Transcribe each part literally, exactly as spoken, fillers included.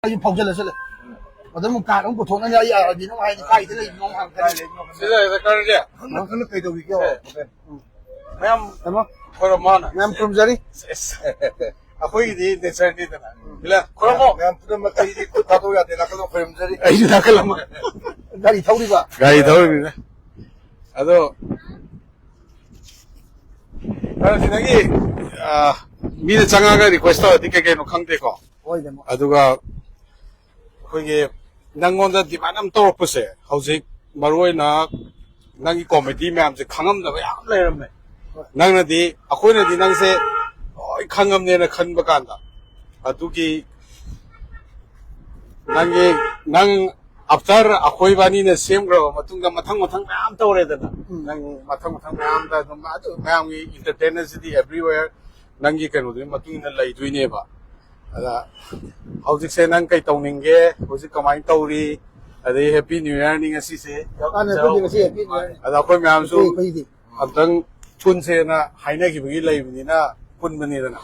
ꯑꯩꯁꯨ ꯐꯥꯎꯖꯜꯂ ꯆꯠꯂꯦ꯫ ꯑꯗꯨꯝ ꯀꯥꯔꯗ ꯑꯃꯨꯛ ꯄꯨꯊꯣꯛꯅꯅꯤ, ꯑꯩ ꯑꯥꯔ ꯕꯤꯗ ꯑꯃꯨꯛ ꯍꯥꯏꯅꯤ, ꯀꯥꯏꯗ ꯂꯩꯕꯅꯣ ꯑꯃꯨꯛ ꯍꯪꯉꯛꯀꯅꯤ꯫ ꯁꯤꯗ ꯀꯔꯤꯁꯦ? ꯈꯪꯅ ꯈꯪꯅ ꯀꯩꯗꯧꯔꯤꯒꯦ? ꯃꯌꯥꯝ ꯇꯥꯃꯣ꯫ ꯈꯣꯏꯔꯝꯃꯣꯅ꯫ ꯃꯌꯥꯝ ꯈꯨꯔꯨꯝꯖꯔꯤ꯫ ꯑꯩꯈꯣꯏꯒꯤꯗꯤ ꯅꯦꯆꯔꯅꯤꯗꯅ꯫ ꯏꯂꯥ, ꯈꯣꯏꯔꯝꯃꯣ꯫ ꯃꯌꯥꯝ ꯄꯨꯝꯅꯃꯛ ꯑꯩꯗꯤ ꯈꯨꯠ ꯊꯥꯗꯣꯛ ꯌꯥꯗꯦ, ꯅꯥꯀꯜꯂꯣꯝ ꯈꯣꯏꯔꯝꯖꯔꯤ꯫ ꯑꯩꯁꯨ ꯅꯥꯀꯜ ꯑꯃ꯫ ꯒꯥꯔꯤ ꯊꯧꯔꯤꯕ? ꯒꯥꯔꯤ ꯊꯧꯔꯤꯕꯅꯤꯅ꯫ ꯑꯗꯣ, ꯈꯔ ꯁꯤꯗꯒꯤ, ꯑ, ꯃꯤꯅ ꯆꯪꯉꯒ ꯔꯤꯀ꯭ꯋꯦꯁ ꯇꯧꯔꯗꯤ ꯀꯩ ꯀꯩꯅꯣ ꯈꯪꯗꯦꯀꯣ꯫ ꯍꯣꯏ, ꯇꯥꯃꯣ꯫ ꯑꯗꯨꯒ ꯑꯩꯈꯣꯏꯒꯤ ꯅꯪꯉꯣꯟꯗ ꯗꯤꯃꯥꯟ ꯑꯃ ꯇꯧꯔꯛꯄꯁꯦ, ꯍꯧꯖꯤꯛ ꯃꯔꯨꯑꯣꯏꯅ ꯅꯪꯒꯤ ꯀꯣꯃꯦꯗꯤ ꯃꯌꯥꯝꯁꯦ ꯈꯪꯉꯝꯗꯕ ꯌꯥꯝ ꯂꯩꯔꯝꯃꯦ꯫ ꯍꯣꯏ꯫ ꯅꯪꯅꯗꯤ, ꯑꯩꯈꯣꯏꯅꯗꯤ ꯅꯪꯁꯦ ꯂꯣꯏ ꯈꯪꯉꯝꯅꯦꯅ ꯈꯟꯕ ꯀꯥꯟꯗ, ꯑꯗꯨꯒꯤ ꯅꯪꯒꯤ, ꯅꯪ ꯑꯥꯐꯇꯔ ꯑꯩꯈꯣꯏ ꯕꯥꯅꯤꯅ ꯁꯦꯝꯈ꯭ꯔꯕ ꯃꯇꯨꯡꯗ ꯃꯊꯪ ꯃꯊꯪ ꯃꯌꯥꯝ ꯇꯧꯔꯦꯗꯅ꯫ ꯎꯝ꯫ ꯅꯪ ꯃꯊꯪ ꯃꯊꯪ ꯃꯌꯥꯝꯗ ꯑꯗꯨꯝ, ꯑꯗꯨ ꯃꯌꯥꯝꯒꯤ ꯏꯟꯇꯔꯇꯦꯟꯃꯦꯟꯁꯤꯗꯤ ꯑꯦꯕ꯭ꯔꯤꯋꯦꯌꯔ ꯅꯪꯒꯤ ꯀꯩꯅꯣꯗꯨꯒꯤ ꯃꯇꯨꯡ ꯏꯟꯅ ꯂꯩꯗꯣꯏꯅꯦꯕ꯫ ꯑꯗ ꯍꯧꯖꯤꯛꯁꯦ ꯅꯪ ꯀꯩ ꯇꯧꯅꯤꯡꯒꯦ? ꯍꯧꯖꯤꯛ ꯀꯃꯥꯏꯅ ꯇꯧꯔꯤ? ꯑꯗꯩ ꯍꯦꯄꯤ ꯅ꯭ꯌꯨ ꯏꯌꯔꯅꯤ ꯉꯁꯤꯁꯦ꯫ ꯃꯥꯅꯦ, ꯑꯩꯈꯣꯏꯗꯤ ꯉꯁꯤ ꯍꯦꯄꯤ ꯅ꯭ꯌꯨ ꯏꯌꯔ꯫ ꯑꯗ ꯑꯩꯈꯣꯏ ꯃꯌꯥꯝꯁꯨ ꯑꯩꯈꯣꯏ, ꯑꯩꯈꯣꯏꯗꯤ꯫ ꯑꯝꯇꯪ ꯄꯨꯟꯁꯦꯅ ꯍꯥꯏꯅꯈꯤꯕꯒꯤ ꯂꯩꯕꯅꯤꯅ ꯄꯨꯟꯕꯅꯤꯗꯅ꯫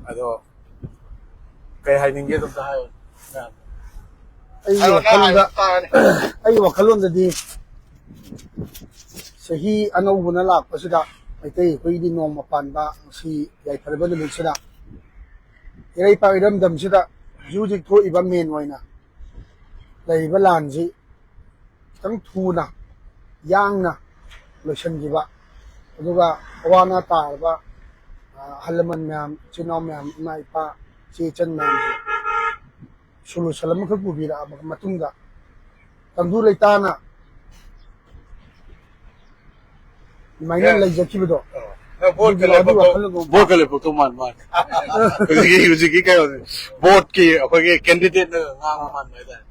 ꯑꯗꯣ ꯀꯩ ꯍꯥꯏꯅꯤꯡꯒꯦ ꯑꯗꯨꯝꯇ ꯍꯥꯏꯌꯨ꯫ ꯑꯩꯒꯤ ꯍꯥꯏꯔꯣ, ꯅꯪ ꯋꯥꯈꯜꯗ, ꯍꯥꯏꯔꯣ, ꯇꯥꯔꯅꯤ꯫ ꯑꯩꯒꯤ ꯋꯥꯈꯜꯂꯣꯟꯗꯗꯤ ꯆꯍꯤ ꯑꯅꯧꯕꯅ ꯂꯥꯛꯄꯁꯤꯗ ꯃꯩꯇꯩ ꯑꯩꯈꯣꯏꯒꯤꯗꯤ ꯅꯣꯡꯃ ꯄꯥꯟꯕ ꯉꯁꯤ ꯌꯥꯏꯐꯔꯕ ꯅꯨꯃꯤꯠꯁꯤꯗ ꯏꯔꯩꯄꯥꯛ ꯏꯔꯝꯗꯝꯁꯤꯗ ꯍꯧꯖꯤꯛ ꯍꯧꯖꯤꯛ ꯊꯣꯛꯏꯕ ꯃꯦꯟ ꯑꯣꯏꯅ ꯂꯩꯔꯤꯕ ꯂꯥꯟꯁꯤ ꯈꯤꯇꯪ ꯊꯨꯅ ꯌꯥꯡꯅ ꯂꯣꯏꯁꯤꯟꯈꯤꯕ, ꯑꯗꯨꯒ ꯑꯋꯥ ꯑꯅꯥ ꯇꯥꯔꯕ, ꯑ, ꯑꯍꯜ ꯂꯃꯟ ꯃꯌꯥꯝ, ꯏꯆꯤꯟ ꯏꯅꯥꯎ ꯃꯌꯥꯝ, ꯏꯃꯥ ꯏꯄꯥ, ꯏꯆꯦ ꯏꯆꯟ ꯃꯌꯥꯝꯁꯦ ꯁꯣꯂꯨꯁꯟ ꯑꯃꯈꯛ ꯄꯨꯕꯤꯔꯛꯑꯕ ꯃꯇꯨꯡꯗ ꯇꯪꯗꯨ ꯂꯩꯇꯥꯅ ꯑꯗꯨꯃꯥꯏꯅ ꯂꯩꯖꯈꯤꯕꯗꯣ꯫ ꯑ, ꯅꯪ ꯚꯣꯠꯀ ꯑꯗꯨꯒꯤ ꯂꯦꯞꯄꯛꯇꯧ-, ꯋꯥꯈꯜꯂꯣꯟꯗꯣ ꯚꯣꯠꯀ ꯂꯦꯞꯄꯛꯇꯧ ꯃꯥꯟ ꯃꯥꯜꯂꯦ꯫ ꯍꯧꯖꯤꯛꯀꯤ, ꯍꯧꯖꯤꯛꯀꯤ ꯀꯩꯅꯣꯁꯦ, ꯚꯣꯠꯀꯤ ꯑꯩꯈꯣꯏꯒꯤ ꯀꯦꯟꯗꯤꯗꯦꯠꯅ ꯉꯥꯡꯕ ꯃꯥꯟꯕ ꯍꯥꯏꯇꯥꯔꯦ꯫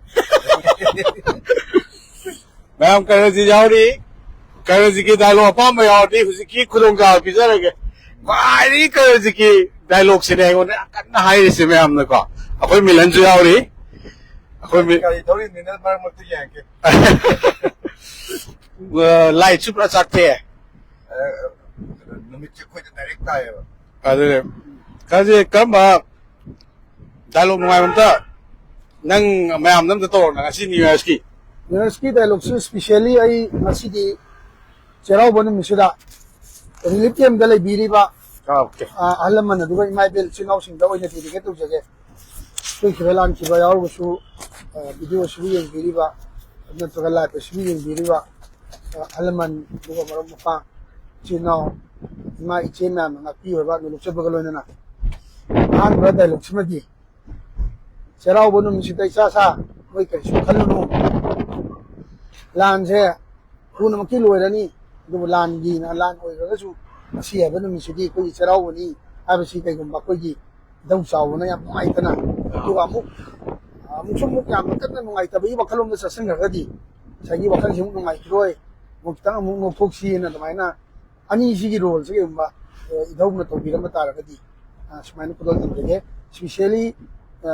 ꯃꯌꯥꯝ ꯀꯔꯟꯖꯤꯠ ꯌꯥꯎꯔꯤ, ꯀꯔꯟꯖꯤꯠꯀꯤ ꯗꯥꯏꯂꯣꯛ ꯑꯄꯥꯝꯕ ꯌꯥꯎꯔꯗꯤ ꯍꯧꯖꯤꯛꯀꯤ ꯈꯨꯗꯣꯡꯆꯥꯕ ꯄꯤꯖꯔꯒꯦ꯫ ꯈ꯭ꯋꯥꯏꯗꯒꯤ ꯀꯔꯟꯖꯤꯠꯀꯤ ꯗꯥꯏꯂꯣꯛꯁꯤꯅꯦ ꯑꯩꯉꯣꯟꯗ ꯌꯥꯝ ꯀꯟꯅ ꯍꯥꯏꯔꯤꯁꯦ ꯃꯌꯥꯝꯅꯀꯣ꯫ ꯑꯩꯈꯣꯏ ꯃꯤꯂꯟꯁꯨ ꯌꯥꯎꯔꯤ꯫ ꯑꯩꯈꯣꯏ ꯃꯤ- ꯒꯥꯔꯤ ꯊꯧꯔꯤꯕꯅꯤꯅ ꯃꯔꯛ ꯃꯔꯛꯇ ꯌꯦꯡꯉꯛꯀꯦ꯫ ꯑ, ꯂꯥꯏꯠꯁꯨ ꯄꯨꯔꯥ ꯆꯥꯛꯊꯦ꯫ ꯑ, ꯅꯨꯃꯤꯠꯁꯦ ꯑꯩꯈꯣꯏꯗ ꯗꯥꯏꯔꯦꯛ ꯇꯥꯏꯌꯦꯕ꯫ ꯑꯗꯨꯅꯦ꯫ ꯀꯔꯟꯖꯤꯠ, ꯀꯔꯝꯕ Dialogue ꯅꯨꯡꯉꯥꯏꯕ ꯑꯝꯇ ꯅꯪ ꯃꯌꯥꯝꯗ ꯑꯝꯇ ꯇꯧꯔꯛꯑꯣꯅ, ꯉꯁꯤ New Yearꯁꯀꯤ꯫ New Yearꯁꯀꯤ dialogueꯁꯨ specially ꯑꯩ ꯉꯁꯤꯗꯤ ꯆꯩꯔꯥꯎꯕ ꯅꯨꯃꯤꯠꯁꯤꯗ relief campꯇ ꯂꯩꯕꯤꯔꯤꯕ, ꯑꯣꯀꯦ꯫ ꯑ, ꯑꯍꯜ ꯂꯃꯟ ꯑꯗꯨꯒ ꯏꯃꯥ ꯏꯕꯦꯜ ꯏꯆꯤꯜ ꯏꯅꯥꯎꯁꯤꯡꯗ ꯑꯣꯏꯅ dedicate ꯇꯧꯖꯒꯦ꯫ ꯁꯣꯏꯈꯤꯕ ꯂꯥꯟꯈꯤꯕ ꯌꯥꯎꯔꯒꯁꯨ, ꯑ, videoꯁꯤꯕꯨ ꯌꯦꯡꯕꯤꯔꯤꯕ ꯅꯠꯇ꯭ꯔꯒ liveꯁꯤꯕꯨ ꯌꯦꯡꯕꯤꯔꯤꯕ, ꯑ, ꯑꯍꯜ ꯂꯃꯟ ꯑꯗꯨꯒ ꯃꯔꯨꯞ ꯃꯄꯥꯡ, ꯏꯆꯤꯜ ꯏꯅꯥꯎ, ꯏꯃꯥ ꯏꯆꯦ ꯃꯌꯥꯝꯅ ꯉꯥꯛꯄꯤꯌꯨ ꯍꯥꯏꯕ ꯅꯣꯂꯨꯛꯆꯕꯒ ꯂꯣꯏꯅꯅ ꯑꯍꯥꯟꯕ dialogueꯁꯤꯃꯗꯤ ꯆꯩꯔꯥꯎꯕ ꯅꯨꯃꯤꯠꯁꯤꯗ ꯏꯆꯥ ꯁꯥ ꯃꯣꯏ ꯀꯔꯤꯁꯨ ꯈꯜꯂꯨꯅꯨ꯫ ꯂꯥꯟꯁꯦ ꯊꯨꯅꯃꯛꯀꯤ ꯂꯣꯏꯔꯅꯤ, ꯑꯗꯨꯕꯨ ꯂꯥꯟꯒꯤꯅ ꯂꯥꯟ ꯑꯣꯏꯈ꯭ꯔꯒꯁꯨ ꯉꯁꯤ ꯍꯥꯏꯕ ꯅꯨꯃꯤꯠꯁꯤꯗꯤ ꯑꯩꯈꯣꯏꯒꯤ ꯆꯩꯔꯥꯎꯕꯅꯤ ꯍꯥꯏꯕꯁꯤ ꯀꯩꯒꯨꯝꯕ ꯑꯩꯈꯣꯏꯒꯤ ꯏꯙꯧ ꯆꯥꯎꯕꯅ ꯌꯥꯝ ꯅꯨꯡꯉꯥꯏꯇꯅ, ꯑꯗꯨꯒ ꯑꯃꯨꯛ, ꯑꯃꯨꯛꯁꯨ ꯑꯃꯨꯛ ꯌꯥꯝꯅ ꯀꯟꯅ ꯅꯨꯡꯉꯥꯏꯇꯕꯒꯤ ꯋꯥꯈꯜꯂꯣꯝꯗ ꯆꯠꯁꯤꯟꯈ꯭ꯔꯒꯗꯤ ꯉꯁꯥꯏꯒꯤ ꯋꯥꯈꯜꯁꯤ ꯑꯃꯨꯛ ꯅꯨꯡꯉꯥꯏꯈꯤꯔꯣꯏ, ꯑꯃꯨꯛ ꯈꯤꯇꯪ ꯑꯃꯨꯛ ꯅꯣꯛꯊꯣꯛꯁꯤ ꯍꯥꯏꯅ ꯑꯗꯨꯃꯥꯏꯅ ꯑꯅꯤꯁꯤꯒꯤ roleꯁꯦ ꯀꯩꯒꯨꯝꯕ, ꯑ, ꯏꯙꯧꯅ ꯇꯧꯕꯤꯔꯝꯕ ꯇꯥꯔꯒꯗꯤ, ꯑ, ꯁꯨꯃꯥꯏꯅ ꯈꯨꯗꯣꯜ ꯇꯝꯖꯒꯦ꯫ Specially, ꯑ,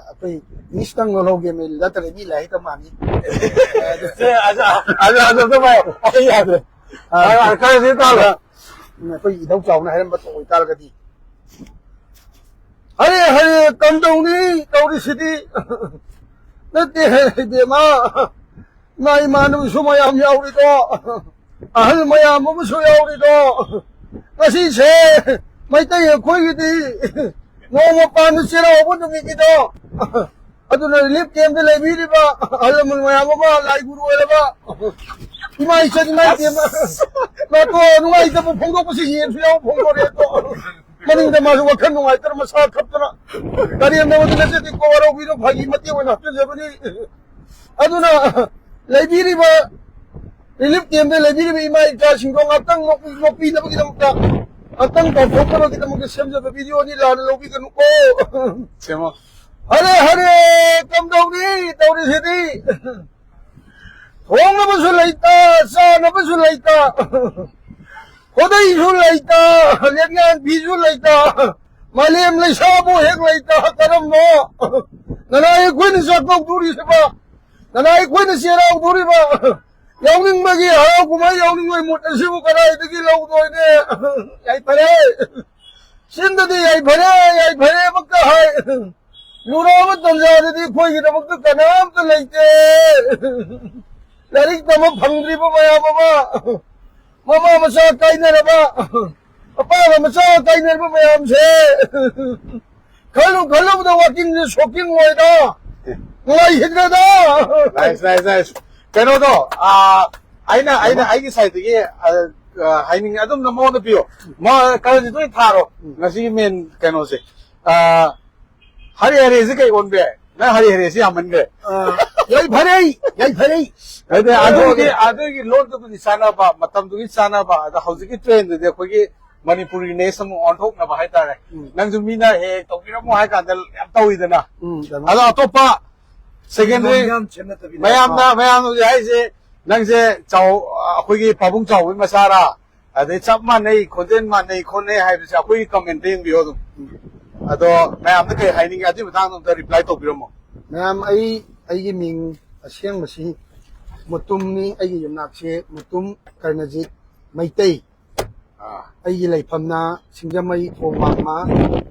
ꯑꯩꯈꯣꯏ Englishꯇꯪ ꯂꯧꯍꯧꯒꯦ, ꯃꯤ ꯅꯠꯇ꯭ꯔꯗꯤ ꯃꯤ ꯂꯥꯏꯔꯤꯛ ꯇꯝ ꯃꯥꯅꯤ꯫ ꯑꯗꯨ, ꯑꯗꯨ, ꯑꯗꯨ, ꯑꯗꯨ, ꯑꯗꯨ, ꯑꯩ ꯌꯥꯗ꯭ꯔꯦ꯫ ꯑ, ꯑ, ꯈꯔꯁꯤ ꯇꯥꯕ꯭ꯔꯥ? ꯑꯩꯈꯣꯏ ꯏꯙꯧ ꯆꯥꯎꯅ ꯍꯥꯏꯔꯝꯕ ꯑꯣꯏꯇꯥꯔꯒꯗꯤ, "ꯍꯔꯦ ꯍꯔꯦ, ꯀꯝꯗꯧꯅꯤ ꯇꯧꯔꯤꯁꯤꯗꯤ?" "ꯅꯠꯇꯦ ꯍꯦ ꯏꯕꯦꯝꯃ, ꯏꯃꯥ ꯏꯃꯥꯟꯅꯕꯁꯨ ꯃꯌꯥꯝ ꯌꯥꯎꯔꯤꯗꯣ, ꯑꯍꯜ ꯃꯌꯥꯝ ꯑꯃꯁꯨ ꯌꯥꯎꯔꯤꯗꯣ꯫ ꯉꯁꯤꯁꯦ ꯃꯩꯇꯩ ꯑꯩꯈꯣꯏꯒꯤꯗꯤ ꯅꯣꯡꯃ ꯄꯥꯟꯕ ꯆꯩꯔꯥꯎꯕ ꯅꯨꯃꯤꯠꯀꯤꯗꯣ, ꯑꯗꯨꯅ relief campꯇ ꯂꯩꯕꯤꯔꯤꯕ ꯑꯍꯜ ꯂꯃꯟ ꯃꯌꯥꯝ ꯑꯃ, ꯂꯥꯏ ꯒꯨꯔꯨ ꯑꯣꯏꯔꯕ ꯏꯃꯥ ꯏꯆꯟ ꯏꯃꯥ ꯏꯕꯦꯝꯃ, ꯅꯥꯇꯣꯟ ꯅꯨꯡꯉꯥꯏꯇꯕ ꯐꯣꯡꯗꯣꯛꯄꯁꯤ ꯌꯦꯟꯁꯨ ꯌꯥꯎꯕ ꯐꯣꯡꯗꯣꯔꯛꯑꯦ ꯑꯗꯣ, ꯃꯅꯤꯡꯗ ꯃꯥꯁꯨ ꯋꯥꯈꯜ ꯅꯨꯡꯉꯥꯏꯇꯅ ꯃꯁꯥ ꯈꯞꯇꯅ ꯀꯔꯦꯝꯅꯕꯗꯤ ꯅꯠꯆꯗꯦꯀꯣ, ꯋꯥꯔꯧꯕꯤꯅꯨ, ꯐꯥꯒꯤ ꯃꯇꯦꯛ ꯑꯣꯏꯅ ꯍꯥꯞꯆꯖꯕꯅꯤ꯫ ꯑꯗꯨꯅ ꯂꯩꯕꯤꯔꯤꯕ relief campꯇ ꯂꯩꯕꯤꯔꯤꯕ ꯏꯃꯥ ꯏꯆꯥꯁꯤꯡꯗꯣ ꯉꯥꯛꯇꯪ ꯅꯣꯛꯄꯤ-, ꯅꯣꯛꯄꯤꯅꯕꯒꯤꯗꯃꯛꯇ, ꯉꯥꯛꯇꯪ ꯀꯥꯎꯊꯣꯛꯅꯕꯒꯤꯗꯃꯛꯇ ꯁꯦꯝꯖꯕ videoꯅꯤ, ꯂꯥꯟꯅ ꯂꯧꯕꯤꯒꯅꯨꯀꯣ꯫ ꯁꯦꯝꯃꯣ꯫ ꯍꯔꯦ ꯍꯔꯦ, ꯀꯝꯗꯧꯅꯤ ꯇꯧꯔꯤꯁꯤꯗꯤ? ꯊꯣꯡꯅꯕꯁꯨ ꯂꯩꯇ, ꯆꯥꯅꯕꯁꯨ ꯂꯩꯇ, ꯈꯨꯗꯩꯁꯨ ꯂꯩꯇ, ꯂꯦꯡꯌꯥꯟ ꯐꯤꯁꯨ ꯂꯩꯇ, ꯃꯥꯂꯦꯝ ꯂꯩꯁꯥꯕꯨ ꯍꯦꯛ ꯂꯩꯇ, ꯀꯔꯝꯕ ꯅꯅꯥꯏ ꯑꯩꯈꯣꯏꯅ ꯆꯥꯛꯀꯧꯗꯣꯔꯤꯁꯤꯕ? ꯅꯅꯥꯏ ꯑꯩꯈꯣꯏꯅ ꯆꯩꯔꯥꯎꯗꯣꯔꯤꯕ? ꯌꯥꯎꯅꯤꯡꯕꯒꯤ ꯍꯔꯥꯎ ꯀꯨꯝꯍꯩ ꯌꯥꯎꯅꯤꯡꯕꯒꯤ mood ꯑꯁꯤꯕꯨ ꯀꯗꯥꯏꯗꯒꯤ ꯂꯧꯗꯣꯏꯅꯦ? ꯌꯥꯏꯐꯔꯦ꯫ ꯆꯤꯟꯗꯗꯤ ꯌꯥꯏꯐꯔꯦ, ꯌꯥꯏꯐꯔꯦ ꯃꯛꯇ ꯍꯥꯏ꯫ ꯂꯨꯔꯕ ꯇꯟꯖꯥꯗꯗꯤ ꯑꯩꯈꯣꯏꯒꯤꯗꯃꯛꯇ ꯀꯅꯥꯝꯇ ꯂꯩꯇꯦ꯫ ꯂꯥꯏꯔꯤꯛ ꯇꯝꯕ ꯐꯪꯗ꯭ꯔꯤꯕ ꯃꯌꯥꯝ ꯑꯃ, ꯃꯃꯥ ꯃꯆꯥ ꯀꯥꯏꯅꯔꯕ, ꯃꯄꯥꯒ ꯃꯆꯥ ꯀꯥꯏꯅꯔꯕ ꯃꯌꯥꯝꯁꯦ ꯈꯜꯂꯨ ꯈꯜꯂꯨꯕꯗ ꯋꯥꯈꯜꯁꯦ ꯁꯣꯛꯀꯤꯡ ꯑꯣꯏꯗ, ꯅꯨꯡꯉꯥꯏꯈꯤꯗ꯭ꯔꯦꯗ꯫ Nice, nice, nice. ꯀꯩꯅꯣꯗꯣ, ꯑꯥ, ꯑꯩꯅ, ꯑꯩꯅ ꯑꯩꯒꯤ ꯁꯥꯏꯠꯇꯒꯤ, ꯑ, ꯑ, ꯍꯥꯏꯅꯤꯡꯉꯦ, ꯑꯗꯨꯝ ꯃꯉꯣꯟꯗ ꯄꯤꯌꯣ꯫ ꯃꯥ ꯀꯔꯟꯁꯤ ꯂꯣꯏ ꯊꯥꯔꯣ꯫ ꯎꯝ꯫ ꯉꯁꯤꯒꯤ ꯃꯦꯟ ꯀꯩꯅꯣꯁꯦ꯫ ꯑ, ꯍꯔꯦ ꯍꯔꯦꯁꯤ ꯀꯩ ꯑꯣꯟꯕ ꯌꯥꯏ? ꯅꯪ ꯍꯔꯦ ꯍꯔꯦꯁꯤ ꯌꯥꯝꯃꯟꯈ꯭ꯔꯦ꯫ ꯑ, ꯌꯥꯏꯐꯔꯦ, ꯌꯥꯏꯐꯔꯦ꯫ ꯑꯗꯨ, ꯑꯗꯨꯒꯤ, ꯑꯗꯨꯒꯤ ꯂꯣꯟꯗꯨꯕꯨꯗꯤ ꯆꯥꯟꯅꯕ, ꯃꯇꯝꯗꯨꯒꯤ ꯆꯥꯟꯅꯕ, ꯑꯗ ꯍꯧꯖꯤꯛꯀꯤ ꯇ꯭ꯔꯦꯟꯗꯨꯗꯤ ꯑꯩꯈꯣꯏꯒꯤ ꯃꯅꯤꯄꯨꯔꯒꯤ ꯅꯦꯁ ꯑꯃꯨꯛ ꯑꯣꯟꯊꯣꯛꯅꯕ ꯍꯥꯏꯇꯥꯔꯦ꯫ ꯎꯝ꯫ ꯅꯪꯁꯨ ꯃꯤꯅ ꯍꯦꯛ ꯍꯦꯛ ꯇꯧꯕꯤꯔꯝꯃꯣ ꯍꯥꯏ ꯀꯥꯟꯗ ꯌꯥꯝ ꯇꯧꯋꯤꯗꯅ꯫ ꯎꯝ, ꯀꯩꯅꯣ꯫ ꯑꯗꯣ ꯑꯇꯣꯞꯄ ꯁꯦꯀꯦꯟꯗꯔꯤ ꯌꯥꯝ ꯁꯦꯝꯅꯗꯕꯤꯗ꯫ ꯃꯌꯥꯝꯅ, ꯃꯌꯥꯝꯅ ꯍꯧꯖꯤꯛ ꯍꯥꯏꯁꯦ, ꯅꯪꯁꯦ ꯆꯥꯎ-, ꯑꯩꯈꯣꯏꯒꯤ ꯄꯥꯕꯨꯡ ꯆꯥꯎꯕꯒꯤ ꯃꯆꯥꯔꯥ, ꯑꯗꯩ ꯆꯞ ꯃꯥꯟꯅꯩ, ꯈꯣꯟꯖꯦꯜ ꯃꯥꯟꯅꯩ ꯈꯣꯠꯅꯩ ꯍꯥꯏꯕꯁꯦ ꯑꯩꯈꯣꯏꯒꯤ ꯀꯃꯦꯟꯇ ꯌꯦꯡꯕꯤꯌꯣ ꯑꯗꯨꯝ꯫ ꯑꯗꯣ ꯃꯌꯥꯝꯅ ꯀꯩ ꯍꯥꯏꯅꯤꯡꯉꯤ ꯑꯗꯨꯒꯤ ꯃꯇꯥꯡꯗ ꯑꯝꯇ ꯔꯤꯄ꯭ꯂꯥꯏ ꯇꯧꯕꯤꯔꯝꯃꯣ꯫ ꯃꯌꯥꯝ, ꯑꯩ, ꯑꯩꯒꯤ ꯃꯤꯡ ꯑꯁꯦꯡꯕꯁꯤ ꯃꯨꯇꯨꯝꯅꯤ, ꯑꯩꯒꯤ ꯌꯨꯝꯅꯥꯛꯁꯦ ꯃꯨꯇꯨꯝ ꯀꯔꯅꯖꯤꯠ ꯃꯩꯇꯩ꯫ ꯑꯥ꯫ ꯑꯩꯒꯤ ꯂꯩꯐꯝꯅ ꯁꯤꯡꯖꯃꯩ ꯊꯣꯡ ꯋꯥꯡꯃ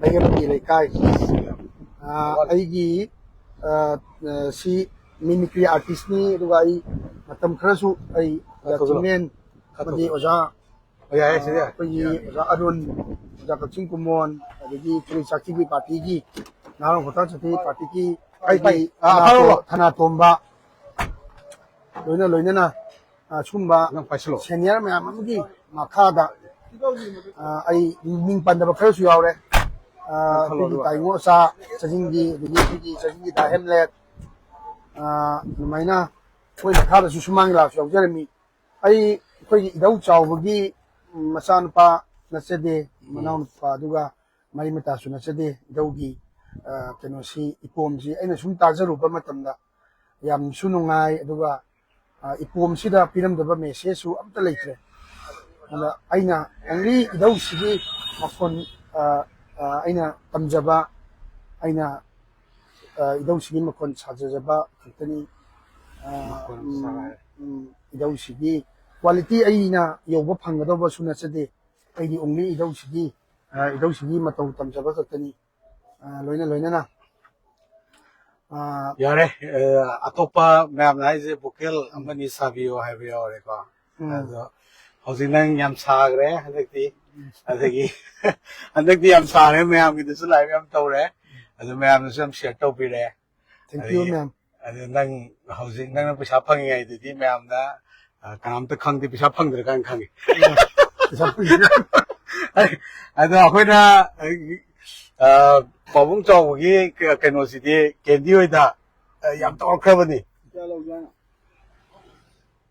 ꯂꯩꯒꯦꯝꯕꯤ ꯂꯩꯀꯥꯏ꯫ ꯑꯥ, ꯑꯩꯒꯤ, ꯑꯥ, ꯑꯥ, ꯁꯤ ꯃꯤꯃꯤꯀ꯭ꯔꯤ ꯑꯥꯔꯇꯤꯁꯅꯤ, ꯑꯗꯨꯒ ꯑꯩ ꯃꯇꯝ ꯈꯔꯁꯨ ꯑꯩ ꯈꯔ ꯊꯧꯖꯤꯜꯂꯣ꯫ ꯆꯤꯡꯂꯦꯟ ꯈꯔ ꯑꯃꯗꯤ ꯊꯧꯖꯤꯜꯂꯣ꯫ ꯑꯣꯖꯥ, ꯑꯣ, ꯌꯥꯏꯌꯦ, ꯁꯤꯗꯤ꯫ ꯑꯩꯈꯣꯏꯒꯤ ꯑꯣꯖꯥ ꯑꯔꯨꯟ, ꯑꯣꯖꯥ ꯀꯛꯆꯤꯡ ꯀꯨꯃꯣꯟ, ꯑꯗꯒꯤ ꯀ꯭ꯔꯤ ꯆꯥꯛꯊꯤꯕꯤ ꯄꯥꯔꯇꯤꯒꯤ, ꯅꯍꯥꯔꯣꯜ ꯍꯣꯇꯥ ꯆꯥꯛꯊꯤꯕꯤ ꯄꯥꯔꯇꯤꯒꯤ ꯄꯥꯏ, ꯄꯥꯏ꯫ ꯑꯩꯈꯣꯏꯒꯤ ꯑꯥ, ꯊꯅꯥꯇꯣ-, ꯐꯥꯔꯣ꯫ ꯊꯅꯥꯇꯣꯝꯕ, ꯂꯣꯏꯅ ꯂꯣꯏꯅꯅ, ꯑ, ꯁꯨꯝꯕ ꯅꯪ ꯄꯥꯏꯁꯤꯜꯂꯣ꯫ ꯁꯦꯅꯤꯌꯔ ꯃꯌꯥꯝ ꯑꯃꯒꯤ ꯃꯈꯥꯗ, ꯑ, ꯑꯩ ꯃꯤꯡ ꯄꯟꯗꯕ ꯈꯔꯁꯨ ꯌꯥꯎꯔꯦ꯫ ꯑ, ꯅꯪ ꯈꯜꯂꯣ ꯑꯩꯈꯣꯏꯒꯤ ꯑꯗꯨꯒ꯫ ꯇꯥꯏꯉꯣ ꯑꯆꯥ ꯆꯥꯖꯤꯡꯒꯤ, ꯑꯗꯒꯤ ꯑꯩꯈꯣꯏꯒꯤ ꯆꯥꯖꯤꯡꯒꯤ ꯗꯥ ꯍꯦꯝꯂꯦꯠ, ꯑ, ꯑꯗꯨꯃꯥꯏꯅ ꯑꯩꯈꯣꯏ ꯃꯈꯥꯗꯁꯨ ꯁꯨꯃꯥꯡ ꯂꯤꯂꯥꯁꯨ ꯌꯥꯎꯖꯔꯝꯃꯤ꯫ ꯑꯩ ꯑꯩꯈꯣꯏꯒꯤ ꯏꯙꯧ ꯆꯥꯎꯕꯒꯤ ꯃꯆꯥꯅꯨꯄꯥ ꯅꯠꯆꯗꯦ, ꯎꯝ꯫ ꯃꯅꯥꯎꯅꯨꯄꯥ, ꯑꯗꯨꯒ ꯃꯔꯤ ꯃꯇꯥꯁꯨ ꯅꯠꯆꯗꯦ꯫ ꯏꯙꯧꯒꯤ, ꯑ, ꯀꯩꯅꯣꯁꯤ, ꯏꯄꯣꯝꯁꯤ ꯑꯩꯅ ꯁꯨꯝ ꯇꯥꯖꯔꯨꯕ ꯃꯇꯝꯗ ꯌꯥꯝꯁꯨ ꯅꯨꯡꯉꯥꯏ, ꯑꯗꯨꯒ, ꯑ, ꯏꯄꯣꯝꯁꯤꯗ ꯄꯤꯔꯝꯗꯕ ꯃꯦꯁꯦꯖꯁꯨ ꯑꯝꯇ ꯂꯩꯇ꯭ꯔꯦ꯫ ꯑꯗ ꯑꯩꯅ only ꯏꯙꯧꯁꯤꯒꯤ ꯃꯈꯣꯟ, ꯑ, ꯑ, ꯑꯩꯅ ꯇꯝꯖꯕ, ꯑꯩꯅ, ꯑ, ꯏꯙꯧꯁꯤꯒꯤ ꯃꯈꯣꯟ ꯁꯥꯖꯖꯕ ꯈꯛꯇꯅꯤ꯫ ꯑ, ꯃꯈꯣꯟ ꯎꯝ, ꯁꯥꯔꯦ꯫ ꯎꯝ, ꯏꯙꯧꯁꯤꯒꯤ quality ꯑꯩꯅ ꯌꯧꯕ ꯐꯪꯒꯗꯧꯕꯁꯨ ꯅꯠꯆꯗꯦ꯫ ꯑꯩꯗꯤ only ꯏꯙꯧꯁꯤꯒꯤ, ꯑ, ꯏꯙꯧꯁꯤꯒꯤ ꯃꯇꯧ ꯇꯝꯖꯕ ꯈꯛꯇꯅꯤ꯫ ꯑ, ꯂꯣꯏꯅ ꯂꯣꯏꯅꯅ ꯌꯥꯔꯦ, ꯑ, ꯑꯇꯣꯞꯄ ꯃꯌꯥꯝꯅ ꯍꯥꯏꯁꯦ ꯚꯣꯀꯦꯜ ꯑꯃꯅꯤ ꯁꯥꯕꯤꯌꯣ ꯍꯥꯏꯕ ꯌꯥꯎꯔꯦꯀꯣ꯫ ꯎꯝ꯫ ꯑꯗꯣ ꯍꯧꯖꯤꯛ ꯅꯪ ꯌꯥꯝ ꯁꯥꯈ꯭ꯔꯦ ꯍꯟꯗꯛꯇꯤ꯫ ꯑꯗꯒꯤ ꯍꯟꯗꯛꯇꯤ ꯌꯥꯝ ꯁꯥꯔꯦ, ꯃꯌꯥꯝꯒꯤꯗꯁꯨ ꯂꯥꯏꯔꯤꯛ ꯌꯥꯝ ꯇꯧꯔꯦ꯫ ꯑꯗꯨ ꯃꯌꯥꯝꯅꯁꯨ ꯌꯥꯝ ꯁꯤꯌꯔ ꯇꯧꯕꯤꯔꯦ꯫ Thank you, ꯑꯗꯒꯤ ꯃꯌꯥꯝ꯫ ꯑꯗꯨ ꯅꯪ ꯍꯧꯖꯤꯛ ꯅꯪꯅ ꯄꯩꯁꯥ ꯐꯪꯉꯤꯉꯩꯗꯗꯤ ꯃꯌꯥꯝꯅ, ꯑ, ꯀꯅꯥꯝꯇ ꯈꯪꯗꯦ, ꯄꯩꯁꯥ ꯐꯪꯗ꯭ꯔꯀꯥꯟꯗ ꯈꯪꯉꯤ꯫ ꯄꯩꯁꯥ ꯐꯪꯗ꯭ꯔꯀꯥꯟꯗ꯫ ꯑꯗꯣ ꯑꯩꯈꯣꯏꯅ, ꯑ, ꯄꯥꯕꯨꯡ ꯆꯥꯎꯕꯒꯤ ꯀ-, ꯀꯩꯅꯣꯁꯤꯗꯤ ꯀꯦꯟꯗꯤ ꯍꯣꯏꯗ, ꯑ, ꯌꯥꯝ ꯇꯧꯔꯛꯈ꯭ꯔꯕꯅꯤ꯫ ꯀꯌꯥ ꯂꯧꯒꯦ ꯍꯥꯏꯅꯣ?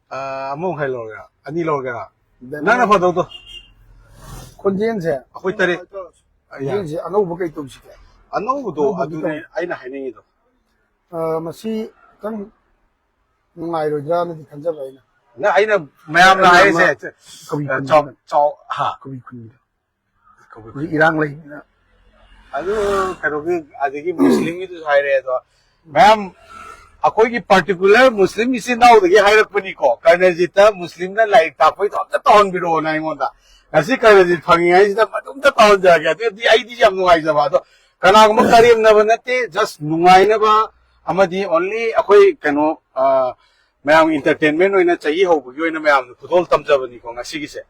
ꯑ, ꯑꯃꯃꯨꯛ ꯈꯥꯏ ꯂꯧꯔꯒꯦꯔꯥ? ꯑꯅꯤ ꯂꯧꯔꯒꯦꯔꯥ? ꯅꯪꯅ ꯐꯗꯧꯗꯣ꯫ ꯈꯣꯟꯖꯦꯜꯁꯦ꯫ ꯑꯩꯈꯣꯏ ꯇꯔꯦꯠ꯫ ꯈꯣꯟꯖꯦꯜꯁꯦ ꯑꯅꯧꯕ ꯀꯩ ꯇꯧꯁꯤꯒꯦ? ꯑꯅꯧꯕꯗꯣ, ꯑꯅꯧꯕꯗꯤ ꯑꯗꯨꯅꯦ ꯇꯧ-, ꯑꯩꯅ ꯍꯥꯏꯅꯤꯡꯉꯤꯗꯣ꯫ ꯑ, ꯃꯁꯤ ꯈꯤꯇꯪ ꯅꯨꯡꯉꯥꯏꯔꯣꯏꯗ꯭ꯔꯥꯅꯗꯤ ꯈꯟꯖꯕ ꯑꯩꯅ꯫ ꯅ-, ꯑꯩꯅ ꯃꯌꯥꯝꯅ ꯑꯩꯅ ꯍꯥꯏꯔꯤꯁꯦ, ꯑꯃ ꯀꯕꯨꯏ ꯑ, ꯈꯨꯟꯒꯤ ꯆꯥꯎ-, ꯆꯥꯎ-, ꯍꯥ꯫ ꯀꯕꯨꯏ ꯈꯨꯟꯒꯤꯗꯣ꯫ ꯀꯕꯨꯏ ꯍꯧꯖꯤꯛ ꯈꯨꯟꯒꯤ꯫ ꯏꯔꯥꯡ ꯂꯩꯕꯅꯤꯅ꯫ ꯑꯗꯨ ꯀꯩꯅꯣꯒꯤ, ꯑꯗꯒꯤ ꯃꯨꯁꯂꯤꯝꯒꯤꯗꯨꯁꯨ ꯍꯥꯏꯔꯦ, ꯑꯗꯣ ꯃꯌꯥꯝ ꯑꯩꯈꯣꯏꯒꯤ ꯄꯥꯔꯇꯤꯀꯨꯂꯔ ꯃꯨꯁꯂꯤꯝ ꯏꯆꯤꯟ ꯏꯅꯥꯎꯗꯒꯤ ꯍꯥꯏꯔꯛꯄꯅꯤꯀꯣ, ꯀꯔꯅꯖꯤꯠꯇ ꯃꯨꯁꯂꯤꯝꯅ ꯂꯥꯏꯔꯤꯛ ꯇꯥꯛꯄꯩꯗꯣ ꯑꯝꯇ ꯇꯧꯍꯟꯕꯤꯔꯛꯑꯣꯅ ꯑꯩꯉꯣꯟꯗ꯫ ꯉꯁꯤ ꯀꯔꯅꯖꯤꯠ ꯐꯪꯉꯤꯉꯩꯁꯤꯗ ꯃꯗꯨ ꯑꯝꯇ ꯇꯧꯍꯟꯖꯔꯒꯦ꯫ ꯑꯗꯨꯗꯤ ꯑꯩꯗꯤ ꯌꯥꯝ ꯅꯨꯡꯉꯥꯏꯖꯕ꯫ ꯑꯗꯣ ꯀꯅꯥꯒꯨꯝꯕ ꯀꯔꯦꯝꯅꯕ ꯅꯠꯇꯦ, just ꯅꯨꯡꯉꯥꯏꯅꯕ ꯑꯃꯗꯤ only ꯑꯩꯈꯣꯏ ꯀꯩꯅꯣ, ꯑ, ꯃꯌꯥꯝ entertainment ꯑꯣꯏꯅ ꯆꯍꯤ ꯍꯧꯕꯒꯤ ꯑꯣꯏꯅ ꯃꯌꯥꯝꯗ ꯈꯨꯗꯣꯜ ꯇꯝꯖꯕꯅꯤꯀꯣ ꯉꯁꯤꯒꯤꯁꯦ꯫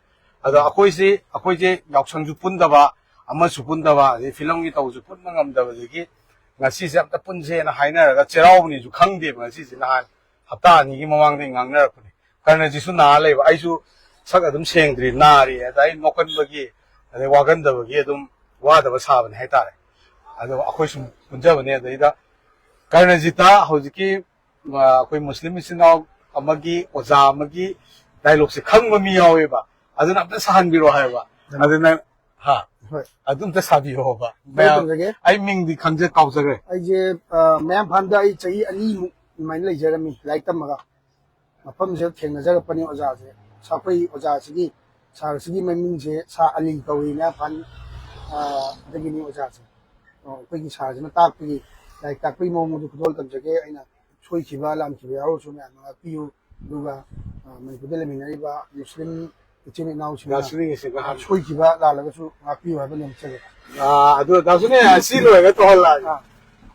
ꯑꯗꯣ ꯑꯩꯈꯣꯏꯁꯤ, ꯑꯩꯈꯣꯏꯁꯦ ꯌꯥꯎꯁꯪꯁꯨ ꯄꯨꯟꯗꯕ, ꯑꯃꯁꯨ ꯄꯨꯟꯗꯕ, ꯑꯗꯩ ꯐꯤꯂꯝꯒꯤ ꯇꯧꯕꯁꯨ ꯄꯨꯟꯕ ꯉꯝꯗꯕꯗꯒꯤ ꯉꯁꯤꯁꯦ ꯑꯝꯇ ꯄꯨꯟꯁꯦꯅ ꯍꯥꯏꯅꯔꯒ ꯆꯩꯔꯥꯎꯕꯅꯤꯁꯨ ꯈꯪꯗꯦꯕ ꯉꯁꯤꯁꯦ꯫ ꯅꯍꯥꯟ ꯍꯞꯇꯥ ꯑꯅꯤꯒꯤ ꯃꯃꯥꯡꯗ ꯉꯥꯡꯅꯔꯛꯄꯅꯦ꯫ ꯀꯔꯅꯖꯤꯠꯁꯨ ꯅꯥ ꯂꯩꯕ, ꯑꯩꯁꯨ ꯁꯛ ꯑꯗꯨꯝ ꯁꯦꯡꯗ꯭ꯔꯤ, ꯅꯥꯔꯤ, ꯑꯗ ꯑꯩ ꯅꯣꯛꯀꯟꯕꯒꯤ, ꯑꯗꯩ ꯋꯥꯒꯟꯗꯕꯒꯤ ꯑꯗꯨꯝ ꯋꯥꯗꯕ ꯁꯥꯕꯅꯦ ꯍꯥꯏꯇꯥꯔꯦ꯫ ꯑꯗꯣ ꯑꯩꯈꯣꯏ ꯁꯨꯝ ꯄꯨꯟꯖꯕꯅꯦ꯫ ꯑꯗꯩꯗ ꯀꯔꯅꯖꯤꯠꯇ ꯍꯧꯖꯤꯛꯀꯤ, ꯑ, ꯑꯩꯈꯣꯏ ꯃꯨꯁꯂꯤꯝ ꯏꯆꯤꯟ ꯏꯅꯥꯎ ꯑꯃꯒꯤ ꯑꯣꯖꯥ ꯑꯃꯒꯤ ꯗꯥꯏꯂꯣꯛꯁꯦ ꯈꯪꯕ ꯃꯤ ꯌꯥꯎꯋꯦꯕ, ꯑꯗꯨꯅ ꯑꯝꯇ ꯁꯥꯍꯟꯕꯤꯔꯣ ꯍꯥꯏꯕ꯫ ꯑꯗꯨ ꯅꯪ, ꯍꯥ? ꯍꯣꯏ꯫ ꯑꯗꯨ ꯑꯝꯇ ꯁꯥꯕꯤꯌꯣꯕ꯫ ꯍꯣꯏ, ꯃꯌꯥꯝ, ꯇꯧꯖꯒꯦ꯫ ꯑꯩ ꯃꯤꯡꯗꯤ ꯈꯪꯖ ꯀꯥꯎꯖꯈ꯭ꯔꯦ꯫ ꯑꯩꯁꯦ, ꯑ, ꯃꯌꯥꯝꯐꯥꯟꯗ ꯑꯩ ꯆꯍꯤ ꯑꯅꯤꯃꯨꯛ ꯑꯗꯨꯃꯥꯏꯅ ꯂꯩꯖꯔꯝꯃꯤ ꯂꯥꯏꯔꯤꯛ ꯇꯝꯃꯒ꯫ ꯃꯐꯝꯁꯤꯗ ꯊꯦꯡꯅꯖꯔꯛꯄꯅꯤ ꯑꯣꯖꯥꯁꯦ꯫ ꯁꯥ-, ꯑꯩꯈꯣꯏ ꯑꯣꯖꯥꯁꯤꯒꯤ, ꯁꯥꯔꯁꯤꯒꯤ ꯃꯃꯤꯡꯁꯦ ꯁꯥ ꯑꯂꯤ ꯀꯧꯏ, ꯃꯌꯥꯝꯐꯥꯟ, ꯑ, ꯗꯒꯤꯅꯤ ꯑꯣꯖꯥꯁꯦ꯫ ꯑ, ꯑꯩꯈꯣꯏꯒꯤ ꯁꯥꯔꯁꯤꯅ ꯇꯥꯛꯄꯒꯤ, ꯂꯥꯏꯔꯤꯛ ꯇꯥꯛꯄꯒꯤ ꯃꯑꯣꯡ ꯑꯗꯨ ꯈꯨꯗꯣꯜ ꯇꯝꯖꯒꯦ꯫ ꯑꯩꯅ ꯁꯣꯏꯈꯤꯕ ꯂꯥꯟꯈꯤꯕ ꯌꯥꯎꯔꯁꯨ ꯃꯌꯥꯝꯅ ꯉꯥꯛꯄꯤꯌꯨ꯫ ꯑꯗꯨꯒ, ꯑ, ꯃꯅꯤꯄꯨꯔꯗ ꯂꯩꯃꯤꯟꯅꯔꯤꯕ ꯃꯨꯁꯂꯤꯝ ꯏꯆꯤꯟ ꯏꯅꯥꯎꯁꯤꯡꯅ, ꯗꯥ ꯁꯨꯅꯤꯜꯒꯤꯁꯦ ꯉꯥꯏꯍꯥꯛ ꯑ, ꯁꯣꯏꯈꯤꯕ ꯂꯥꯜꯂꯒꯁꯨ ꯉꯥꯛꯄꯤꯌꯨ ꯍꯥꯏꯕ ꯅꯦꯝꯖꯒꯦ꯫ ꯑ, ꯑꯗꯨ ꯗꯥ ꯁꯨꯅꯤꯜ, ꯑꯁꯤ ꯂꯣꯏꯔꯒ ꯇꯧꯍꯜꯂꯛꯑꯒꯦ꯫ ꯑ꯫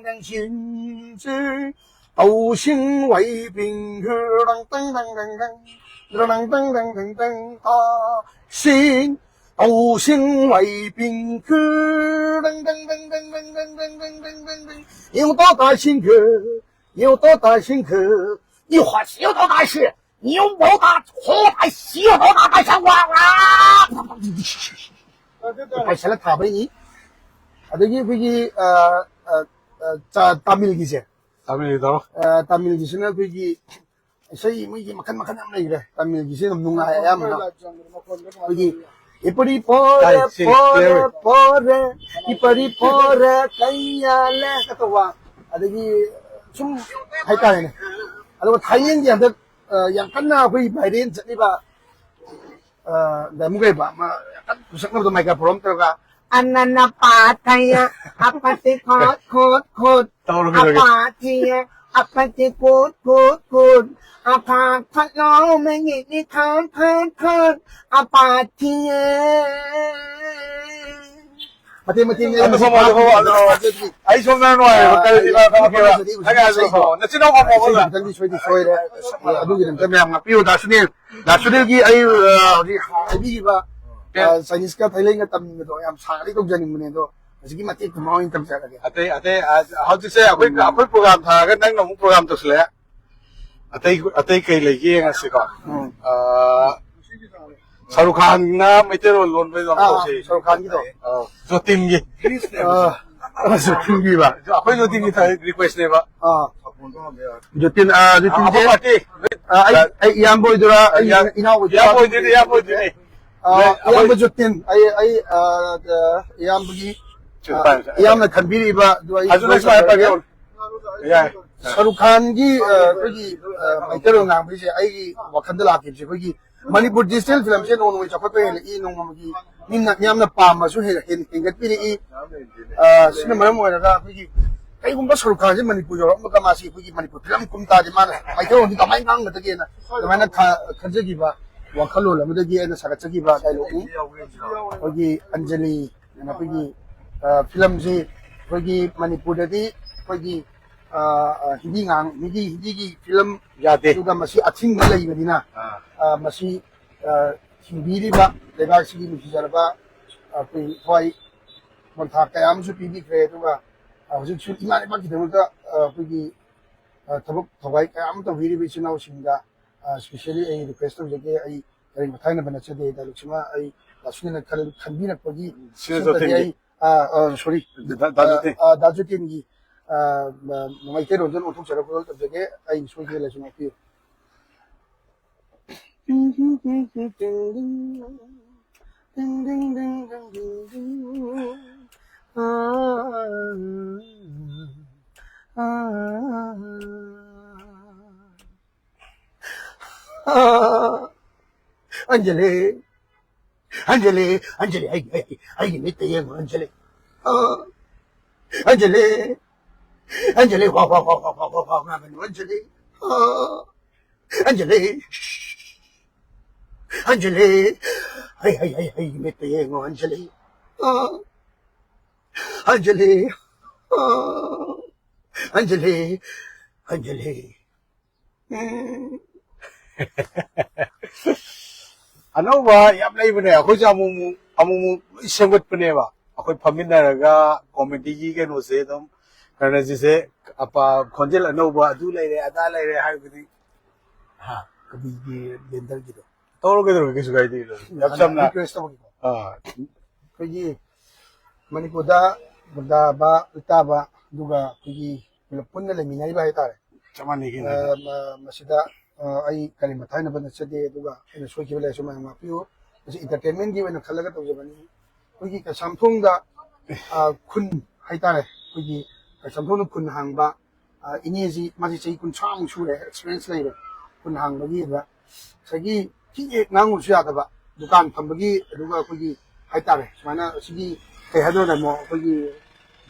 ꯅꯪ ꯅꯪ ꯁꯤꯟꯁꯤ ꯇꯧꯁꯤꯡ ꯋꯥꯏ ꯄꯤꯡ ꯈꯨ ꯗꯪ ꯗꯪ ꯗꯪ ꯗꯪ ꯗꯪ ꯗꯪ ꯗꯪ ꯗꯪ ꯗꯪ ꯗꯪ ꯇꯥ ꯁꯤꯡ ꯇꯧꯁꯤꯡ ꯋꯥꯏ ꯄꯤꯡ ꯈꯨ ꯗꯪ ꯗꯪ ꯗꯪ ꯗꯪ ꯗꯪ ꯗꯪ ꯗꯪ ꯗꯪ ꯗꯪ ꯗꯪ ꯗꯪ ꯌꯦꯡꯉꯨ ꯇꯣ ꯇꯥ ꯁꯤꯡ ꯈꯨ ꯌꯦꯡꯉꯨ ꯇꯣ ꯇꯥ ꯁꯤꯡ ꯈꯨ ꯏ ꯍꯣ ꯁꯤ ꯌꯦꯡꯉꯨ ꯇꯣ ꯇꯥ ꯁꯤ ꯌꯦꯡꯉꯨ ꯇꯣ ꯇꯥ ꯍꯣ ꯇꯥ ꯁꯤ ꯌꯦꯡꯉꯨ ꯇꯣ ꯇꯥ ꯁꯤ ꯋꯥ ꯋꯥ ꯄꯩꯁꯥ ꯊꯥꯕꯩꯅꯤ꯫ ꯑꯗꯒꯤ ꯑꯩꯈꯣꯏꯒꯤ ꯑ, ꯑ, ꯑ, ꯆ- ꯇꯥꯃꯤꯜꯒꯤꯁꯦ ꯇꯥꯃꯤꯜꯒꯤꯗꯣ ꯑ, ꯇꯥꯃꯤꯜꯒꯤꯁꯤꯅ ꯑꯩꯈꯣꯏꯒꯤ ꯏꯁꯩ ꯃꯣꯏꯒꯤ ꯃꯈꯜ ꯃꯈꯜ ꯌꯥꯝ ꯂꯩꯈ꯭ꯔꯦ꯫ ꯇꯥꯃꯤꯜꯒꯤꯁꯤꯅ ꯅꯨꯡꯉꯥꯏ ꯑꯌꯥꯝꯕꯅ ꯑꯩꯈꯣꯏꯒꯤ ꯏꯄꯔꯤ ꯄꯣꯔꯦ ꯇꯥꯏ, ꯁꯤ, ꯄꯣꯔꯦ clear. ꯄꯣꯔꯦ ꯏꯄꯔꯤ ꯄꯣꯔꯦ ꯀꯩꯌꯥꯂꯦ ꯀ ꯇꯧꯕ ꯑꯗꯒꯤ ꯁꯨꯝ ꯍꯥꯏꯇꯥꯔꯦꯅꯦ꯫ ꯑꯗꯨꯒ ꯊꯥꯏꯂꯦꯟꯒꯤ ꯍꯟꯗꯛ ꯑ, ꯌꯥꯝ ꯀꯟꯅ ꯑꯩꯈꯣꯏ ꯚꯥꯏꯔꯦꯟ ꯆꯠꯂꯤꯕ ꯑ, ꯑꯃꯨꯛ ꯀꯩꯕ ꯑꯃ ꯌꯥꯝ ꯀꯟꯅ ꯄꯨꯁꯛꯅꯕꯗꯣ ꯃꯥꯏꯀ꯭ꯔꯣꯐꯣꯟ ꯇꯧꯔꯒ ꯑꯅꯅ ꯄꯥꯊꯩꯌ ꯑꯄꯇꯤ ꯈꯣꯠ ꯈꯣꯠ ꯈꯣꯠ ꯇꯧꯔꯣ ꯀꯩꯗꯧꯔꯒꯦ? ꯑꯄꯥꯊꯤꯌ ꯑꯄꯇꯤ ꯈꯣꯠ ꯈꯣꯠ ꯈꯣꯠ ꯑꯐꯥ ꯈꯠꯂꯣ ꯃꯤꯅꯤꯠꯅꯤ ꯈꯥꯟ ꯈꯥꯟ ꯈꯥꯟ ꯑꯄꯥꯊꯤꯌ ꯃꯇꯦꯛ ꯃꯇꯦꯛꯅꯦ ꯑꯗꯨ ꯐꯝꯃꯣ, ꯑꯗꯨ ꯐꯝꯃꯣ, ꯑꯗꯨ ꯐꯝꯃꯣ꯫ ꯑꯩ ꯁꯣꯝꯗ ꯅꯨꯡꯉꯥꯏꯔꯦꯕ, ꯑꯥ, ꯀꯔꯤꯗꯤ ꯑꯩ ꯃꯥ ꯐꯝꯃꯛꯀꯦꯕ? ꯐꯝꯃꯁꯤꯗꯤ ꯍꯧꯖꯤꯛ ꯑꯩ ꯉꯥꯏꯕ ꯉꯁꯥꯏ ꯐꯝꯃꯣ꯫ ꯅꯆꯤꯟ ꯅꯅꯥꯎ ꯐꯝꯃꯣ, ꯏꯁꯩ ꯐꯝꯃꯣ꯫ ꯈꯤꯇꯪꯗꯤ ꯁꯣꯏꯗꯤ ꯁꯣꯏꯔꯦ꯫ ꯑꯗꯨꯒꯤꯗꯃꯛꯇ ꯃꯌꯥꯝ ꯉꯥꯛꯄꯤꯌꯨ꯫ ꯗꯥ ꯁꯨꯅꯤꯜ, ꯗꯥ ꯁꯨꯅꯤꯜꯒꯤ ꯑꯩ, ꯑ, ꯍꯧꯖꯤꯛ ꯍꯥꯏꯕꯤꯈꯤꯕ, ꯑ, ꯆꯥꯏꯅꯤꯁꯀ ꯊꯥꯏꯂꯦꯟꯒ ꯇꯝꯅꯤꯡꯕꯗꯣ ꯌꯥꯝ ꯁꯥꯡꯅꯗꯤ ꯇꯧꯖꯅꯤꯡꯕꯅꯦ, ꯑꯗꯣ ꯍꯧꯖꯤꯛꯀꯤ ꯃꯇꯦꯛꯇꯨꯃ ꯑꯣꯏꯅ ꯇꯝꯖꯔꯒꯦ꯫ ꯑꯇꯩ, ꯑꯇꯩ, ꯑ, ꯍꯧꯖꯤꯛꯁꯦ ꯑꯩꯈꯣꯏ, ꯑꯩꯈꯣꯏ ꯄ꯭ꯔꯣꯒ꯭ꯔꯥꯝ ꯊꯥꯔꯒ ꯅꯪꯅ ꯑꯃꯨꯛ ꯄ꯭ꯔꯣꯒ꯭ꯔꯥꯝ ꯇꯧꯁꯤꯜꯂꯛꯑꯦ꯫ ꯑꯇꯩ, ꯑꯇꯩ ꯀꯩ ꯂꯩꯒꯦ ꯌꯦꯡꯉꯁꯤꯀꯣ꯫ ꯎꯝ꯫ ꯑ, ꯁꯥꯔꯨꯈ ꯈꯥꯟꯅ ꯃꯩꯇꯩꯂꯣꯟ ꯂꯣꯟꯕꯩꯗꯣ ꯑꯃ ꯑꯥ, ꯇꯧꯁꯦ꯫ ꯁꯥꯔꯨꯈ ꯈꯥꯟꯒꯤꯗꯣ꯫ ꯑꯥ, ꯖꯣꯇꯤꯟꯒꯤ꯫ ꯑꯥ, ꯖꯣꯇꯤꯟꯒꯤꯕ꯫ ꯑꯩꯈꯣꯏ ꯖꯣꯇꯤꯟꯒꯤ ꯊꯥ-, ꯔꯤꯀ꯭ꯋꯦꯁꯅꯦꯕ꯫ ꯑꯥ꯫ ꯖꯣꯇꯤꯟ, ꯑꯥ, ꯖꯣꯇꯤꯟꯁꯦ, ꯑꯩꯈꯣꯏ ꯄꯥꯔꯇꯤ꯫ ꯑꯥ, ꯑꯩ, ꯑꯩ ꯏꯌꯥꯝꯕ ꯑꯣꯏꯗꯣꯏꯔꯥ? ꯑꯩ ꯏꯌꯥ-, ꯏꯅꯥꯎ ꯑꯣꯏꯗꯣꯏꯔꯥ? ꯏꯌꯥꯝꯕ ꯑꯣꯏꯗꯣꯏꯅꯦ, ꯏꯌꯥꯝꯕ ꯑꯣꯏꯗꯣꯏꯅꯦ꯫ ꯑꯥ, ꯅꯣꯏ, ꯏꯌꯥꯝꯕ ꯑꯩꯈꯣꯏ ꯖꯣꯇꯤꯟ, ꯑꯩ, ꯑꯩ, ꯑꯥ, ꯑꯥ, ꯏꯌꯥꯝꯕꯒꯤ, ꯁꯤ ꯑꯥ, ꯄꯥꯏꯔꯁꯦ꯫ ꯏꯌꯥꯝꯕꯅ ꯈꯟꯕꯤꯔꯤꯕ, ꯑꯗꯨ ꯑꯩ ꯑꯗꯨ ꯅꯪ ꯁꯨꯃꯥꯏꯅ ꯄꯥꯏꯕꯤꯌꯣ꯫ ꯌꯥꯏ꯫ ꯁꯥꯔꯨꯈ ꯈꯥꯟꯒꯤ, ꯑ, ꯑꯩꯈꯣꯏꯒꯤ, ꯑ, ꯃꯩꯇꯩꯂꯣꯟ ꯉꯥꯡꯕꯒꯤꯁꯦ ꯑꯩꯒꯤ ꯋꯥꯈꯜꯗ ꯂꯥꯛꯈꯤꯕꯁꯦ ꯑꯩꯈꯣꯏꯒꯤ ꯃꯅꯤꯄꯨꯔ ꯗꯤꯖꯤꯇꯦꯜ ꯐꯤꯂꯝꯁꯦ ꯅꯣꯡꯃ ꯅꯣꯡꯃꯒꯤ ꯆꯥꯎꯈꯠꯄ ꯍꯦꯜꯂꯛꯏ, ꯅꯣꯡꯃꯒꯤ ꯃꯤꯅ, ꯃꯤꯌꯥꯝꯅ ꯄꯥꯝꯕꯁꯨ ꯍꯦꯟ-, ꯍꯦꯟ-, ꯍꯦꯟꯒꯠꯄꯤꯔꯛꯏ꯫ ꯑ, ꯁꯤꯅ ꯃꯔꯝ ꯑꯣꯏꯔꯒ ꯑꯩꯈꯣꯏꯒꯤ ꯀꯩꯒꯨꯝꯕ ꯁꯥꯔꯨꯈ ꯈꯥꯟꯁꯦ ꯃꯅꯤꯄꯨꯔ ꯌꯧꯔꯛꯑꯝꯃꯒ ꯃꯥꯁꯤ ꯑꯩꯈꯣꯏꯒꯤ ꯃꯅꯤꯄꯨꯔ ꯐꯤꯂꯝ ꯀꯨꯝ ꯇꯥꯔꯗꯤ ꯃꯥꯅ ꯃꯩꯇꯩꯂꯣꯟꯗꯤ ꯀꯃꯥꯏꯅ ꯉꯥꯡꯒꯗꯒꯦꯅ ꯑꯗꯨꯃꯥꯏꯅ ꯈ-, ꯈꯟꯖꯈꯤꯕ ꯋꯥꯈꯜꯂꯣꯟ ꯑꯃꯗꯒꯤ ꯑꯩꯅ ꯁꯥꯒꯠꯆꯈꯤꯕ ꯗꯥꯏꯂꯣꯛꯅꯤ꯫ ꯑꯩꯈꯣꯏꯒꯤ ꯑꯟꯖꯂꯤ ꯑꯩꯈꯣꯏꯒꯤ, ꯑ, ꯐꯤꯂꯝꯁꯤ ꯑꯩꯈꯣꯏꯒꯤ ꯃꯅꯤꯄꯨꯔꯗꯗꯤ ꯑꯩꯈꯣꯏꯒꯤ, ꯑ, ꯑ, ꯍꯤꯟꯗꯤ ꯉꯥꯡ-, ꯍꯤꯟꯗꯤ, ꯍꯤꯟꯗꯤꯒꯤ ꯐꯤꯂꯝ ꯌꯥꯗꯦ꯫ ꯑꯗꯨꯒ ꯃꯁꯤ ꯑꯊꯤꯡꯕ ꯂꯩꯕꯅꯤꯅ, ꯑꯥ꯫ ꯑ, ꯃꯁꯤ, ꯑ, ꯊꯤꯡꯕꯤꯔꯤꯕ ꯂꯩꯕꯥꯛꯁꯤꯒꯤ ꯅꯨꯡꯁꯤꯖꯔꯕ, ꯑ, ꯑꯩꯈꯣꯏ ꯊꯋꯥꯏ ꯄꯣꯟꯊꯥ ꯀꯌꯥ ꯑꯃꯁꯨ ꯄꯤꯕꯤꯈ꯭ꯔꯦ꯫ ꯑꯗꯨꯒ, ꯑ, ꯍꯧꯖꯤꯛꯁꯨ ꯏꯃꯥ ꯂꯩꯕꯥꯛꯀꯤꯗꯃꯛꯇ, ꯑ, ꯑꯩꯈꯣꯏꯒꯤ, ꯑ, ꯊꯕꯛ ꯊꯧꯒꯥꯏ ꯀꯌꯥ ꯑꯃ ꯇꯧꯕꯤꯔꯤꯕ ꯏꯆꯤꯜ ꯏꯅꯥꯎꯁꯤꯡꯗ, ꯑ, specially ꯑꯩ request ꯇꯧꯖꯒꯦ꯫ ꯑꯩ ꯀꯔꯤ ꯃꯊꯥꯏꯅꯕ ꯅꯠꯆꯗꯦ꯫ ꯗꯥꯏꯂꯣꯛꯁꯤꯃ ꯑꯩ ꯂꯥꯁꯨꯅ ꯈꯟ-, ꯈꯟꯕꯤꯔꯛꯄꯒꯤ ꯁꯤꯅ ꯁꯤꯗꯗꯤ ꯖꯣꯇꯦꯟꯒꯤ꯫ ꯑꯩ, ꯑ, ꯑ, sorry꯫ ꯗꯥ-, ꯗꯥ ꯑ, ꯖꯣꯇꯦꯟ꯫ ꯑ, ꯗꯥ ꯖꯣꯇꯦꯟꯒꯤ, ꯑ, ꯃ-, ꯃꯩꯇꯩꯂꯣꯟꯗ ꯑꯣꯟꯊꯣꯛꯆꯔꯛꯄ ꯇꯧꯖꯒꯦ꯫ ꯑꯩ ꯁꯣꯏꯈꯤꯕ ꯂꯩꯁꯨ ꯉꯥꯛꯄꯤꯌꯨ꯫ ꯑꯟꯖꯂꯤ, ꯑꯟꯖꯂꯤ, ꯑꯟꯖꯂꯤ, ꯑꯩꯒꯤ, ꯑꯩꯒꯤ, ꯑꯩꯒꯤ ꯃꯤꯠꯇ ꯌꯦꯡꯉꯨ, ꯑꯟꯖꯂꯤ꯫ ꯑ, ꯑꯟꯖꯂꯤ, ꯑꯟꯖꯂꯤ, ꯋꯥ, ꯋꯥ, ꯋꯥ, ꯉꯥꯡꯒꯅꯨ, ꯑꯟꯖꯂꯤ꯫ ꯑ, ꯑꯟꯖꯂꯤ, ꯑꯟꯖꯂꯤ, ꯑꯩ, ꯑꯩ, ꯑꯩ, ꯑꯩꯒꯤ ꯃꯤꯠꯇ ꯌꯦꯡꯉꯨ, ꯑꯟꯖꯂꯤ꯫ ꯑ, ꯑꯟꯖꯂꯤ, ꯑ, ꯑꯟꯖꯂꯤ, ꯑꯟꯖꯂꯤ꯫ ꯎꯝ꯫ ꯑꯅꯧꯕ ꯌꯥꯝ ꯂꯩꯕꯅꯦ, ꯑꯩꯈꯣꯏꯁꯨ ꯑꯃꯨꯛꯃꯨꯛ ꯑꯃꯨꯛꯃꯨꯛ ꯂꯣꯏ ꯁꯦꯝꯒꯠꯄꯅꯦꯕ꯫ ꯑꯩꯈꯣꯏ ꯐꯝꯃꯤꯟꯅꯔꯒ ꯀꯣꯃꯦꯗꯤꯒꯤ ꯀꯩꯅꯣꯁꯦ ꯑꯗꯨꯝ, ꯀꯩꯅꯣꯁꯤꯁꯦ, ꯑꯄꯥ-, ꯈꯣꯟꯖꯦꯜ ꯑꯅꯧꯕ ꯑꯗꯨ ꯂꯩꯔꯦ ꯑꯗꯥ ꯂꯩꯔꯦ ꯍꯥꯏꯕꯗꯤ, ꯍꯥ, ꯀꯕꯤꯒꯤ ꯕꯦꯟꯗꯔꯒꯤꯗꯣ꯫ ꯇꯧꯔꯣ, ꯀꯩꯗꯧꯔꯒꯦ, ꯀꯩꯁꯨ ꯀꯥꯏꯗꯦ꯫ ꯌꯥꯝ ꯆꯝꯅ꯫ Request ꯇꯧꯕꯒꯤꯀꯣ꯫ ꯑꯥ꯫ ꯑꯩꯈꯣꯏꯒꯤ ꯃꯅꯤꯄꯨꯔꯗ ꯒꯨꯟꯗꯥꯕ, ꯎꯜꯇꯥꯕ, ꯑꯗꯨꯒ ꯑꯩꯈꯣꯏꯒꯤ ꯄꯨꯂꯞ ꯄꯨꯟꯅ ꯂꯩꯃꯤꯟꯅꯔꯤꯕ ꯍꯥꯏꯇꯥꯔꯦ꯫ ꯆꯞ ꯃꯥꯟꯅꯩ ꯀꯩꯅꯣ꯫ ꯑ, ꯃ-, ꯃꯁꯤꯗ, ꯑ, ꯑꯩ ꯀꯔꯤꯃꯠꯇ ꯍꯥꯏꯅꯕ ꯅꯠꯆꯗꯦ, ꯑꯗꯨꯒ ꯑꯩꯅ ꯁꯣꯏꯈꯤꯕ ꯂꯩꯔꯁꯨ ꯃꯌꯥꯝ ꯉꯥꯛꯄꯤꯌꯨ꯫ ꯃꯁꯤ entertainment ꯀꯤ ꯑꯣꯏꯅ ꯈꯜꯂꯒ ꯇꯧꯖꯕꯅꯤ꯫ ꯑꯩꯈꯣꯏꯒꯤ ꯀꯩꯁꯥꯝꯊꯣꯡꯗ, ꯑ, ꯈꯨꯟ ꯍꯥꯏꯇꯥꯔꯦ, ꯑꯩꯈꯣꯏꯒꯤ ꯀꯩꯁꯥꯝꯊꯣꯡꯗ ꯈꯨꯟ ꯍꯥꯡꯕ, ꯑ, ꯏꯅꯦꯁꯤ, ꯃꯥꯁꯤ ꯆꯍꯤ ꯀꯨꯟꯊ꯭ꯔꯥꯃꯨꯛ ꯁꯨꯔꯦ, experience ꯂꯩꯔꯦ ꯈꯨꯟ ꯍꯥꯡꯕꯒꯤ꯫ ꯑꯗꯨꯗ ꯉꯁꯥꯏꯒꯤ ꯊꯤ ꯍꯦꯛ ꯉꯥꯡꯉꯨꯕꯁꯨ ꯌꯥꯗꯕ, ꯗꯨꯀꯥꯟ ꯐꯝꯕꯒꯤ, ꯑꯗꯨꯒ ꯑꯩꯈꯣꯏꯒꯤ ꯍꯥꯏꯇꯥꯔꯦ, ꯁꯨꯃꯥꯏꯅ ꯁꯤꯒꯤ ꯀꯩ ꯍꯥꯏꯗꯣꯏꯅꯣ, ꯑꯃꯨꯛ ꯑꯩꯈꯣꯏꯒꯤ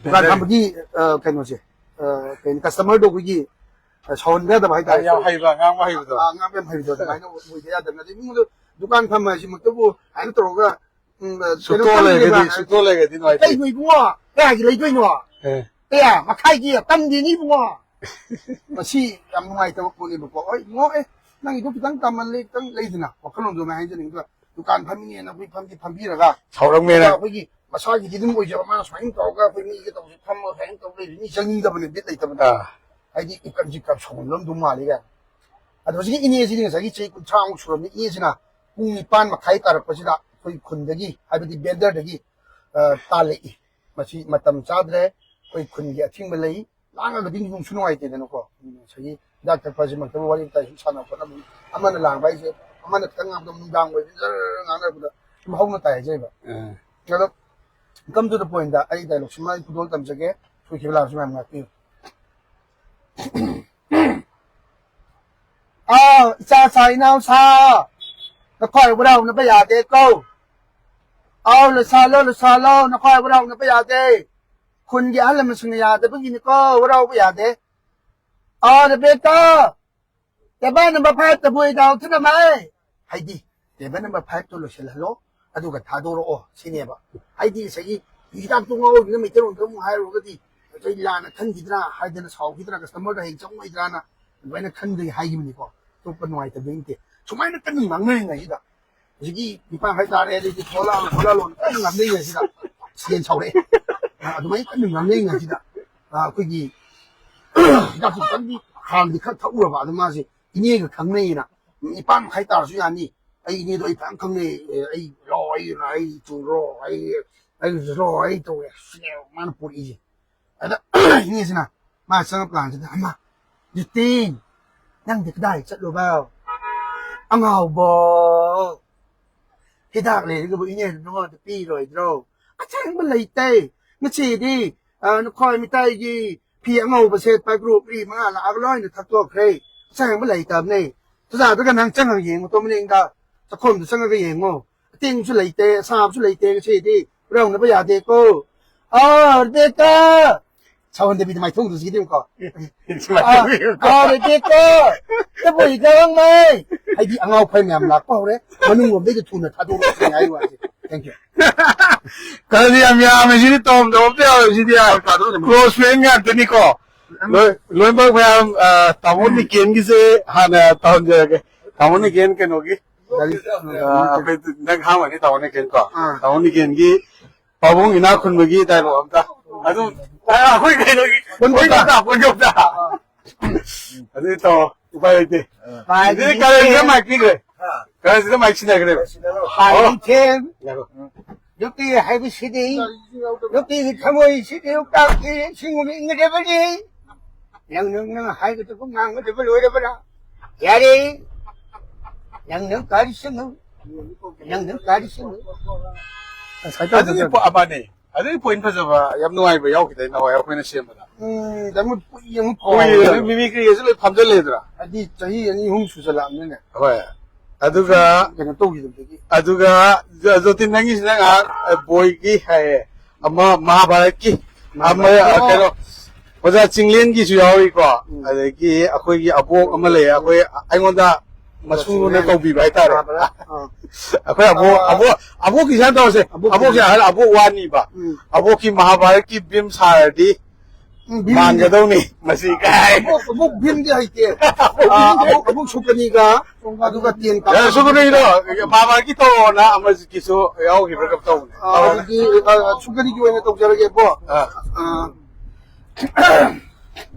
ꯗꯨꯀꯥꯟ ꯐꯝꯕꯒꯤ, ꯑ, ꯀꯩꯅꯣꯁꯦ, ꯑ, ꯀꯩꯅꯣ, customer ꯗꯣ ꯑꯩꯈꯣꯏꯒꯤ, ꯑ, ꯁꯥꯎꯍꯟꯕ ꯌꯥꯗꯕ ꯍꯥꯏꯇꯥꯔꯦ꯫ ꯌꯥꯝ ꯍꯩꯕ, ꯉꯥꯡꯕ ꯍꯩꯕꯗꯣ꯫ ꯑ, ꯉꯥꯡꯕ ꯌꯥꯝ ꯍꯩꯕꯗꯣ, ꯑꯗꯨꯃꯥꯏꯅ ꯑꯣꯏꯗ ꯌꯥꯗꯕꯅꯤ꯫ ꯑꯗꯩ ꯃꯤꯉꯣꯟꯗ ꯗꯨꯀꯥꯟ ꯐꯝꯕ ꯍꯥꯏꯁꯤꯃꯛꯇꯕꯨ ꯍꯥꯏꯅ ꯇꯧꯔꯒ, ꯎꯝ, ꯀꯩꯅꯣ ꯁꯨꯇꯣ ꯈꯪꯗꯦꯕ꯫ ꯂꯩꯔꯒꯗꯤ, ꯁꯨꯇꯣ ꯂꯩꯔꯒꯗꯤ ꯅꯨꯡꯉꯥꯏꯇꯦ꯫ ꯀꯩꯅꯣ ꯏꯕꯨꯡꯉꯣ? ꯀꯌꯥꯒꯤ ꯂꯩꯗꯣꯏꯅꯣ? ꯑꯦ꯫ ꯀꯌꯥ? ꯃꯈꯥꯏꯒꯤ ꯇꯝꯗꯦꯅꯤ ꯏꯕꯨꯡꯉꯣ꯫ ꯃꯁꯤ ꯌꯥꯝ ꯅꯨꯡꯉꯥꯏꯇꯕ ꯄꯣꯠꯅꯦꯕꯀꯣ꯫ ꯍꯣꯏ, ꯏꯕꯨꯡꯉꯣ, ꯑꯦ, ꯅꯪꯒꯤꯗꯣ ꯈꯤꯇꯪ ꯇꯝꯃꯜꯂꯦ, ꯈꯤꯇꯪ ꯂꯩꯗꯅ, ꯋꯥꯈꯜꯂꯣꯟꯗꯣ ꯑꯗꯨꯃꯥꯏꯅ ꯍꯥꯏꯖꯅꯤꯡꯕ꯫ ꯗꯨꯀꯥꯟ ꯐꯝꯃꯤꯅꯦꯅ ꯑꯩꯈꯣꯏ ꯐꯝꯗꯤ ꯐꯝꯕꯤꯔꯒ, ꯁꯥꯎꯔꯛꯃꯦꯅ꯫ ꯑꯩꯈꯣꯏꯒꯤ ꯃꯁꯥꯒꯤꯗꯤ ꯑꯗꯨꯝ ꯑꯣꯏꯖꯕ, ꯃꯥꯅ ꯁꯨꯃꯥꯏꯅ ꯇꯧꯔꯒ ꯑꯩꯈꯣꯏ ꯃꯤꯒ ꯇꯧꯁꯦ, ꯐꯝꯃꯒ ꯁꯨꯃꯥꯏꯅ ꯇꯧ ꯂꯩꯔꯤ, ꯃꯤ ꯆꯪꯅꯤꯡꯗꯕꯅꯦ, ꯕꯤꯠ ꯂꯩꯇꯕꯅꯦ꯫ ꯑꯥ꯫ ꯍꯥꯏꯗꯤ ꯏꯟꯀꯝꯁꯤ ꯈꯔ ꯁꯥꯎꯒꯟꯕ ꯑꯗꯨꯝ ꯃꯥꯜꯂꯤ ꯀꯥꯏꯅ꯫ ꯑꯗꯣ ꯍꯧꯖꯤꯛꯀꯤ ꯏꯅꯦꯁꯤꯗꯤ ꯉꯁꯥꯏꯒꯤ ꯆꯍꯤ ꯀꯨꯟꯊ꯭ꯔꯥꯃꯨꯛ ꯁꯨꯔꯕꯅꯤ, ꯏꯅꯦꯁꯤꯅ ꯄꯨꯡ ꯅꯤꯄꯥꯟ ꯃꯈꯥꯏ ꯇꯥꯔꯛꯄꯁꯤꯗ ꯑꯩꯈꯣꯏ ꯈꯨꯟꯗꯒꯤ, ꯍꯥꯏꯕꯗꯤ ꯕꯦꯟꯗꯔꯗꯒꯤ, ꯑ, ꯇꯥꯜꯂꯛꯏ꯫ ꯃꯁꯤ ꯃꯇꯝ ꯆꯥꯗ꯭ꯔꯦ, ꯑꯩꯈꯣꯏ ꯈꯨꯟꯒꯤ ꯑꯊꯤꯡꯕ ꯂꯩ, ꯂꯥꯡꯉꯒꯗꯤ ꯅꯨꯡꯁꯨ ꯅꯨꯡꯉꯥꯏꯇꯦꯗꯅꯀꯣ꯫ ꯉꯁꯥꯏꯒꯤ ꯍꯤꯗꯥꯛ ꯊꯛꯄ ꯍꯥꯏꯁꯤꯃꯛꯇꯕꯨ ꯋꯥꯔꯤ ꯋꯥꯇꯥꯏ ꯁꯨꯝ ꯁꯥꯟꯅ ꯈꯣꯠꯅꯕ, ꯑꯃꯅ ꯂꯥꯡꯕ ꯍꯥꯏꯁꯦ, ꯑꯃꯅ ꯈꯤꯇꯪ ꯉꯥꯡꯕꯗ ꯅꯨꯡꯗꯥꯡ ꯑꯣꯏꯕ ꯖꯔ ꯉꯥꯡꯅꯔꯛꯄꯗ ꯁꯨꯝ ꯍꯧꯅ ꯇꯥꯏ ꯍꯥꯏꯖꯩꯕ꯫ ꯎꯝ꯫ ꯑꯗꯣ come to the point ꯗ ꯑꯩ dialogue ꯁꯤꯃ ꯑꯩ ꯈꯨꯗꯣꯜ ꯇꯝꯖꯒꯦ, ꯁꯣꯏꯈꯤꯕ ꯂꯥꯟꯕꯁꯨ ꯃꯌꯥꯝ ꯉꯥꯛꯄꯤꯌꯨ꯫ ꯑꯥꯎ, ꯏꯆꯥ ꯁꯥ ꯏꯅꯥꯎ ꯁꯥ, ꯅꯈꯣꯏ ꯋꯥꯔꯥꯎꯅꯕ ꯌꯥꯗꯦ ꯀꯣ꯫ ꯑꯥꯎ, ꯂꯣꯏꯁꯥꯂꯣ, ꯂꯣꯏꯁꯥꯂꯣ, ꯅꯈꯣꯏ ꯋꯥꯔꯥꯎꯅꯕ ꯌꯥꯗꯦ꯫ ꯈꯨꯟꯒꯤ ꯑꯍꯜ ꯂꯃꯟꯁꯤꯡꯅ ꯌꯥꯗꯕꯒꯤꯅꯤꯀꯣ, ꯋꯥꯔꯥꯎꯕ ꯌꯥꯗꯦ꯫ ꯑꯥꯎ, ꯔꯦꯕꯦꯀꯥ, table number five ꯇꯕꯨ ꯏꯅꯥꯎ ꯊꯤꯅꯃꯥꯏ꯫ ꯍꯥꯏꯗꯤ, table number five ꯇꯣ ꯂꯣꯏꯁꯤꯜꯍꯜꯂꯣ, ꯑꯗꯨꯒ ꯊꯥꯗꯣꯔꯛꯑꯣ ꯁꯤꯅꯦꯕ꯫ ꯍꯥꯏꯗꯤ, ꯉꯁꯥꯏꯒꯤ ꯍꯤꯗꯥꯛꯇꯣ ꯉꯥꯎꯔꯤꯕꯅꯤꯅ ꯃꯩꯇꯩꯂꯣꯟꯗ ꯑꯃꯨꯛ ꯍꯥꯏꯔꯨꯔꯒꯗꯤ ꯑꯩꯈꯣꯏ ꯂꯥꯟꯅ ꯈꯟꯈꯤꯗ꯭ꯔꯥ ꯍꯥꯏꯗꯅ ꯁꯥꯎꯈꯤꯗ꯭ꯔꯥ, ꯀꯁꯇꯃꯔꯗ ꯍꯌꯦꯡ ꯆꯪꯉꯣꯏꯗ꯭ꯔꯥꯅ ꯑꯗꯨꯃꯥꯏꯅ ꯈꯟꯕꯒꯤ ꯍꯥꯏꯈꯤꯕꯅꯤꯀꯣ꯫ ꯑꯇꯣꯞꯄ ꯅꯨꯡꯉꯥꯏꯇꯕꯗꯤ ꯅꯠꯇꯦ꯫ ꯁꯨꯃꯥꯏꯅ ꯀꯟꯅ ꯉꯥꯡꯅꯔꯤꯉꯩꯁꯤꯗ ꯍꯧꯖꯤꯛꯀꯤ ꯅꯤꯄꯥꯟ ꯍꯥꯏꯇꯥꯔꯦ, ꯑꯗꯩꯗꯤ ꯊꯣꯛꯂꯛꯑꯣ ꯊꯣꯛꯂꯛꯑꯣꯅ ꯀꯟꯅ ꯉꯥꯡꯅꯔꯤꯉꯩꯁꯤꯗ, ꯁꯦꯟ ꯁꯥꯎꯔꯛꯑꯦ꯫ ꯑ, ꯑꯗꯨꯃꯥꯏꯅ ꯀꯟꯅ ꯉꯥꯡꯅꯔꯤꯉꯩꯁꯤꯗ, ꯑ, ꯑꯩꯈꯣꯏꯒꯤ ꯍꯤꯗꯥꯛꯁꯨ ꯈꯤꯇꯪꯗꯤ ꯍꯥꯟꯅꯗꯤ ꯈꯔ ꯊꯛꯎꯔꯕ, ꯑꯗꯨ ꯃꯥꯁꯦ ꯏꯅꯦꯒ ꯈꯪꯅꯩꯌꯦꯅ, ꯅꯤꯄꯥꯟ ꯃꯈꯥꯏ ꯇꯥꯔꯁꯨ ꯌꯥꯅꯤ, ꯑꯩ ꯏꯅꯦꯗꯣ ꯑꯩ ꯐꯖꯅ ꯈꯪꯅꯩ, ꯑꯦ, ꯑꯩ ꯂꯥꯛꯑꯣ, ꯑꯩ, ꯑꯩ ꯆꯨꯔꯣ, ꯑꯩ, ꯑꯩ ꯂꯥꯛꯑꯣ, ꯑꯩ ꯇꯧꯋꯦ ꯁꯤꯅꯦꯕ ꯃꯥꯅ ꯄꯨꯔꯛꯏꯁꯦ꯫ ꯑꯗ ꯏꯅꯦꯁꯤꯅ ꯃꯥ ꯆꯪꯉꯛꯄ ꯀꯥꯟꯁꯤꯗ, "ꯑꯃ, ꯖꯤꯇꯦꯟ, ꯅꯪꯗꯤ ꯀꯗꯥꯏ ꯆꯠꯂꯨꯕ? ꯑꯉꯥꯎꯕ, ꯍꯤꯗꯥꯛ ꯂꯩꯔꯒꯕꯨ ꯏꯅꯦꯅ ꯅꯉꯣꯟꯗ ꯄꯤꯔꯣꯏꯗ꯭ꯔꯣ? ꯑꯁꯦꯡꯕ ꯂꯩꯇꯦ꯫ ꯉꯁꯤꯗꯤ, ꯑ, ꯅꯈꯣꯏ ꯃꯤꯇꯩꯒꯤ ꯐꯤ ꯑꯉꯧꯕ ꯁꯦꯠꯄ ꯒ꯭ꯔꯨꯞ ꯃꯔꯤ ꯃꯉꯥ ꯂꯥꯛꯑꯒ ꯂꯣꯏꯅ ꯊꯛꯇꯣꯛꯈ꯭ꯔꯦ꯫ ꯑꯁꯦꯡꯕ ꯂꯩꯇꯕꯅꯦ꯫ ꯆꯨꯖꯥꯛꯇꯨꯒ ꯅꯪ ꯆꯪꯉꯒ ꯌꯦꯡꯉꯨ, ꯇꯣ ꯃꯅꯤꯡꯗ ꯆꯥꯛꯈꯨꯝꯗ ꯆꯪꯉꯒ ꯌꯦꯡꯉꯣ꯫ ꯑꯇꯦꯡꯕꯁꯨ ꯂꯩꯇꯦ, ꯑꯁꯥꯕꯁꯨ ꯂꯩꯇꯦ꯫ ꯉꯁꯤꯗꯤ ꯍꯨꯔꯥꯎꯅꯕ ꯌꯥꯗꯦꯀꯣ꯫ ꯑꯥ, ꯔꯦꯕꯦꯀꯥ!" ꯁꯥꯎꯍꯟꯗꯕꯤꯗ ꯃꯥꯏꯊꯣꯡꯗꯨꯁꯨ ꯈꯤꯇꯪꯀꯣ꯫ "ꯑꯥ, ꯑꯥ, ꯔꯦꯕꯦꯀꯥ! ꯅꯕꯨ ꯏꯀꯥꯏꯔꯝꯃꯦ!" ꯍꯥꯏꯗꯤ ꯑꯉꯥꯎ ꯐꯩ ꯃꯌꯥꯝ ꯂꯥꯛꯄ ꯍꯧꯔꯦ꯫ ꯃꯅꯨꯡꯂꯣꯝꯗꯩꯗ ꯊꯨꯅ ꯊꯥꯗꯣꯔꯛꯑꯣ ꯁꯤꯅꯤ ꯍꯥꯏ ꯋꯥꯁꯦ꯫ Thank you꯫ ꯈꯔꯗꯤ ꯌꯥꯝ ꯌꯥꯝꯃꯦ ꯁꯤꯗꯤ, ꯇꯧꯔꯝꯗꯕ ꯑꯝꯇ ꯌꯥꯎꯔꯣꯏ ꯁꯤꯗꯤ꯫ Close friend ꯉꯥꯛꯇꯅꯤꯀꯣ꯫ ꯂꯣꯏ-, ꯂꯣꯏꯅꯃꯛ ꯃꯌꯥꯝ, ꯑ, ꯇꯥꯃꯣ ꯅꯤꯀꯦꯟꯒꯤꯁꯦ ꯍꯥꯟꯅ ꯇꯧꯍꯟꯖꯔꯒꯦ꯫ ꯇꯥꯃꯣ ꯅꯤꯀꯦꯟ ꯀꯩꯅꯣꯒꯤ, ꯑ, ꯑꯩꯈꯣꯏ ꯅꯪ ꯈꯪꯉꯝꯒꯅꯤ ꯇꯥꯃꯣ ꯅꯤꯀꯦꯟ ꯀꯣ꯫ ꯑꯥ꯫ ꯇꯥꯃꯣ ꯅꯤꯀꯦꯟꯒꯤ ꯄꯥꯕꯨꯡ ꯏꯅꯥꯛ ꯈꯨꯟꯕꯒꯤ dialogue ꯑꯝꯇ꯫ ꯑꯗꯨꯝ, ꯑ, ꯑꯩꯈꯣꯏ ꯀꯩꯅꯣꯒꯤ, ꯄꯨꯟ ꯄꯨꯟꯗ, ꯄꯨꯟꯗ꯫ ꯑꯗꯨꯗꯤ ꯇꯧꯔꯣ, ꯎꯄꯥꯏ ꯂꯩꯇꯦ꯫ ꯄꯥꯏꯗꯤ ꯑꯗꯨꯗꯤ ꯀꯔꯦꯟꯁꯤꯗ ꯏꯆꯦ꯫ Mic ꯄꯤꯈ꯭ꯔꯦ꯫ ꯀꯔꯦꯟꯁꯤꯗ mic ꯁꯤꯟꯅꯈ꯭ꯔꯦꯕ꯫ ꯄꯥꯏꯗꯤ ꯏꯆꯦ꯫ ꯉꯥꯏꯈꯣ꯫ ꯅꯨꯄꯤ ꯍꯥꯏꯕꯁꯤꯗꯤ, ꯅꯨꯄꯤꯒꯤ ꯊꯃꯣꯏꯁꯤꯗꯤ ꯂꯣꯛꯇꯥꯛꯀꯤ ꯏꯁꯤꯡꯒꯨꯝꯅ ꯏꯪꯒꯗꯕꯅꯤ꯫ ꯅꯪ, ꯅꯪ, ꯅꯪ ꯍꯥꯏꯒꯗꯕ ꯉꯥꯡꯒꯗꯕ ꯂꯣꯏꯔꯕ꯭ꯔꯥ? ꯌꯥꯔꯦ꯫ ꯅꯪ, ꯅꯪ ꯀꯥꯔꯤꯁꯅꯨ꯫ ꯅꯪ, ꯅꯪ ꯀꯥꯔꯤꯁꯅꯨ꯫ ꯑꯁ, ꯍꯥꯏꯗꯣꯛ ꯑꯗꯨꯒꯤ ꯍꯥꯏꯗꯣꯛ꯫ ꯄꯣ-, ꯑꯃꯅꯦ꯫ ꯑꯗꯨꯒꯤ point ꯐꯖꯕ, ꯌꯥꯝ ꯅꯨꯡꯉꯥꯏꯕ ꯌꯥꯎꯈꯤꯗꯥꯏ ꯅꯍꯥꯟꯋꯥꯏ ꯑꯩꯈꯣꯏꯅ ꯁꯦꯝꯕꯗ? ꯎꯝ, ꯌꯥꯝ ꯀꯨꯏ-, ꯌꯥꯝ ꯍꯣꯏ, ꯀꯨꯏꯔꯦ꯫ ꯑꯗꯨ mimicryꯒꯁꯨ ꯂꯣꯏ ꯐꯝꯖꯜꯂꯦꯗ꯭ꯔꯥ? ꯍꯥꯏꯗꯤ ꯆꯍꯤ ꯑꯅꯤ ꯑꯍꯨꯝ ꯁꯨꯖꯜꯂꯛꯑꯕꯅꯤꯅꯦ꯫ ꯍꯣꯏ꯫ ꯑꯗꯨꯒ ꯀꯩꯅꯣ ꯇꯧꯈꯤꯗꯕꯗꯒꯤ꯫ ꯑꯗꯨꯒ ꯖ-, ꯖꯣꯇꯤꯟ ꯅꯪꯒꯤꯁꯤꯅ ꯉꯥꯏꯍꯥꯛ, ꯑ, ꯕꯣꯏꯒꯤ ꯍꯥꯏꯌꯦ꯫ ꯑꯃ ꯃꯍꯥꯚꯥꯔꯠꯀꯤ, ꯑꯃ, ꯃꯍꯥꯚꯥꯔꯠ꯫ ꯑ, ꯀꯩꯅꯣ, ꯑꯣꯖꯥ ꯆꯤꯡꯂꯦꯟꯒꯤꯁꯨ ꯌꯥꯎꯔꯤꯀꯣ꯫ ꯎꯝ꯫ ꯑꯗꯒꯤ ꯑꯩꯈꯣꯏꯒꯤ ꯑꯕꯣꯛ ꯑꯃ ꯂꯩꯌꯦ, ꯑꯩꯈꯣꯏ, ꯑꯩꯉꯣꯟꯗ ꯃꯁꯨꯅ ꯀꯧꯕꯤꯕ ꯍꯥꯏꯇꯥꯔꯦ꯫ ꯑꯥ꯫ ꯑꯩꯈꯣꯏ ꯑꯕꯣꯛ, ꯑꯥ꯫ ꯑꯕꯣꯛ, ꯑꯕꯣꯛꯀꯤ ꯁꯨꯃꯥꯏꯅ ꯇꯧꯔꯁꯦ꯫ ꯑꯕꯣꯛꯀꯤ ꯑꯕꯣꯛꯁꯦ ꯑꯍꯜ, ꯑꯕꯣꯛ ꯋꯥꯅꯤꯕ꯫ ꯎꯝ꯫ ꯑꯕꯣꯛꯀꯤ ꯃꯍꯥꯚꯥꯔꯠꯀꯤ ꯚꯤꯝ ꯁꯥꯔꯗꯤ ꯎꯝ, ꯚꯤꯝꯗꯤ ꯃꯥꯟꯒꯗꯧꯅꯤ꯫ ꯃꯁꯤ ꯀꯥꯏ꯫ ꯑꯕꯣꯛ, ꯑꯕꯣꯛ ꯚꯤꯝꯗꯤ ꯍꯩꯇꯦ꯫ ꯑꯥ, ꯑꯕꯣꯛ, ꯑꯕꯣꯛ ꯁꯨꯀꯅꯤꯒ ꯑꯗꯨꯒ ꯇꯦꯟ ꯀꯥꯞꯄ꯫ ꯑꯦ, ꯁꯨꯀꯅꯤꯗꯣ ꯃꯍꯥꯚꯥꯔꯠꯀꯤ ꯇꯧꯔꯣꯅ ꯑꯃꯒꯤꯁꯨ ꯌꯥꯎꯈꯤꯕ꯭ꯔꯥ ꯀꯩꯅꯣꯝ ꯇꯧꯕꯅꯦ꯫ ꯑꯥ, ꯑꯗꯨꯗꯤ, ꯑꯥ, ꯁꯨꯀꯅꯤꯒꯤ ꯑꯣꯏꯅ ꯇꯧꯖꯔꯒꯦꯀꯣ꯫ ꯑꯥ꯫ ꯑꯥ꯫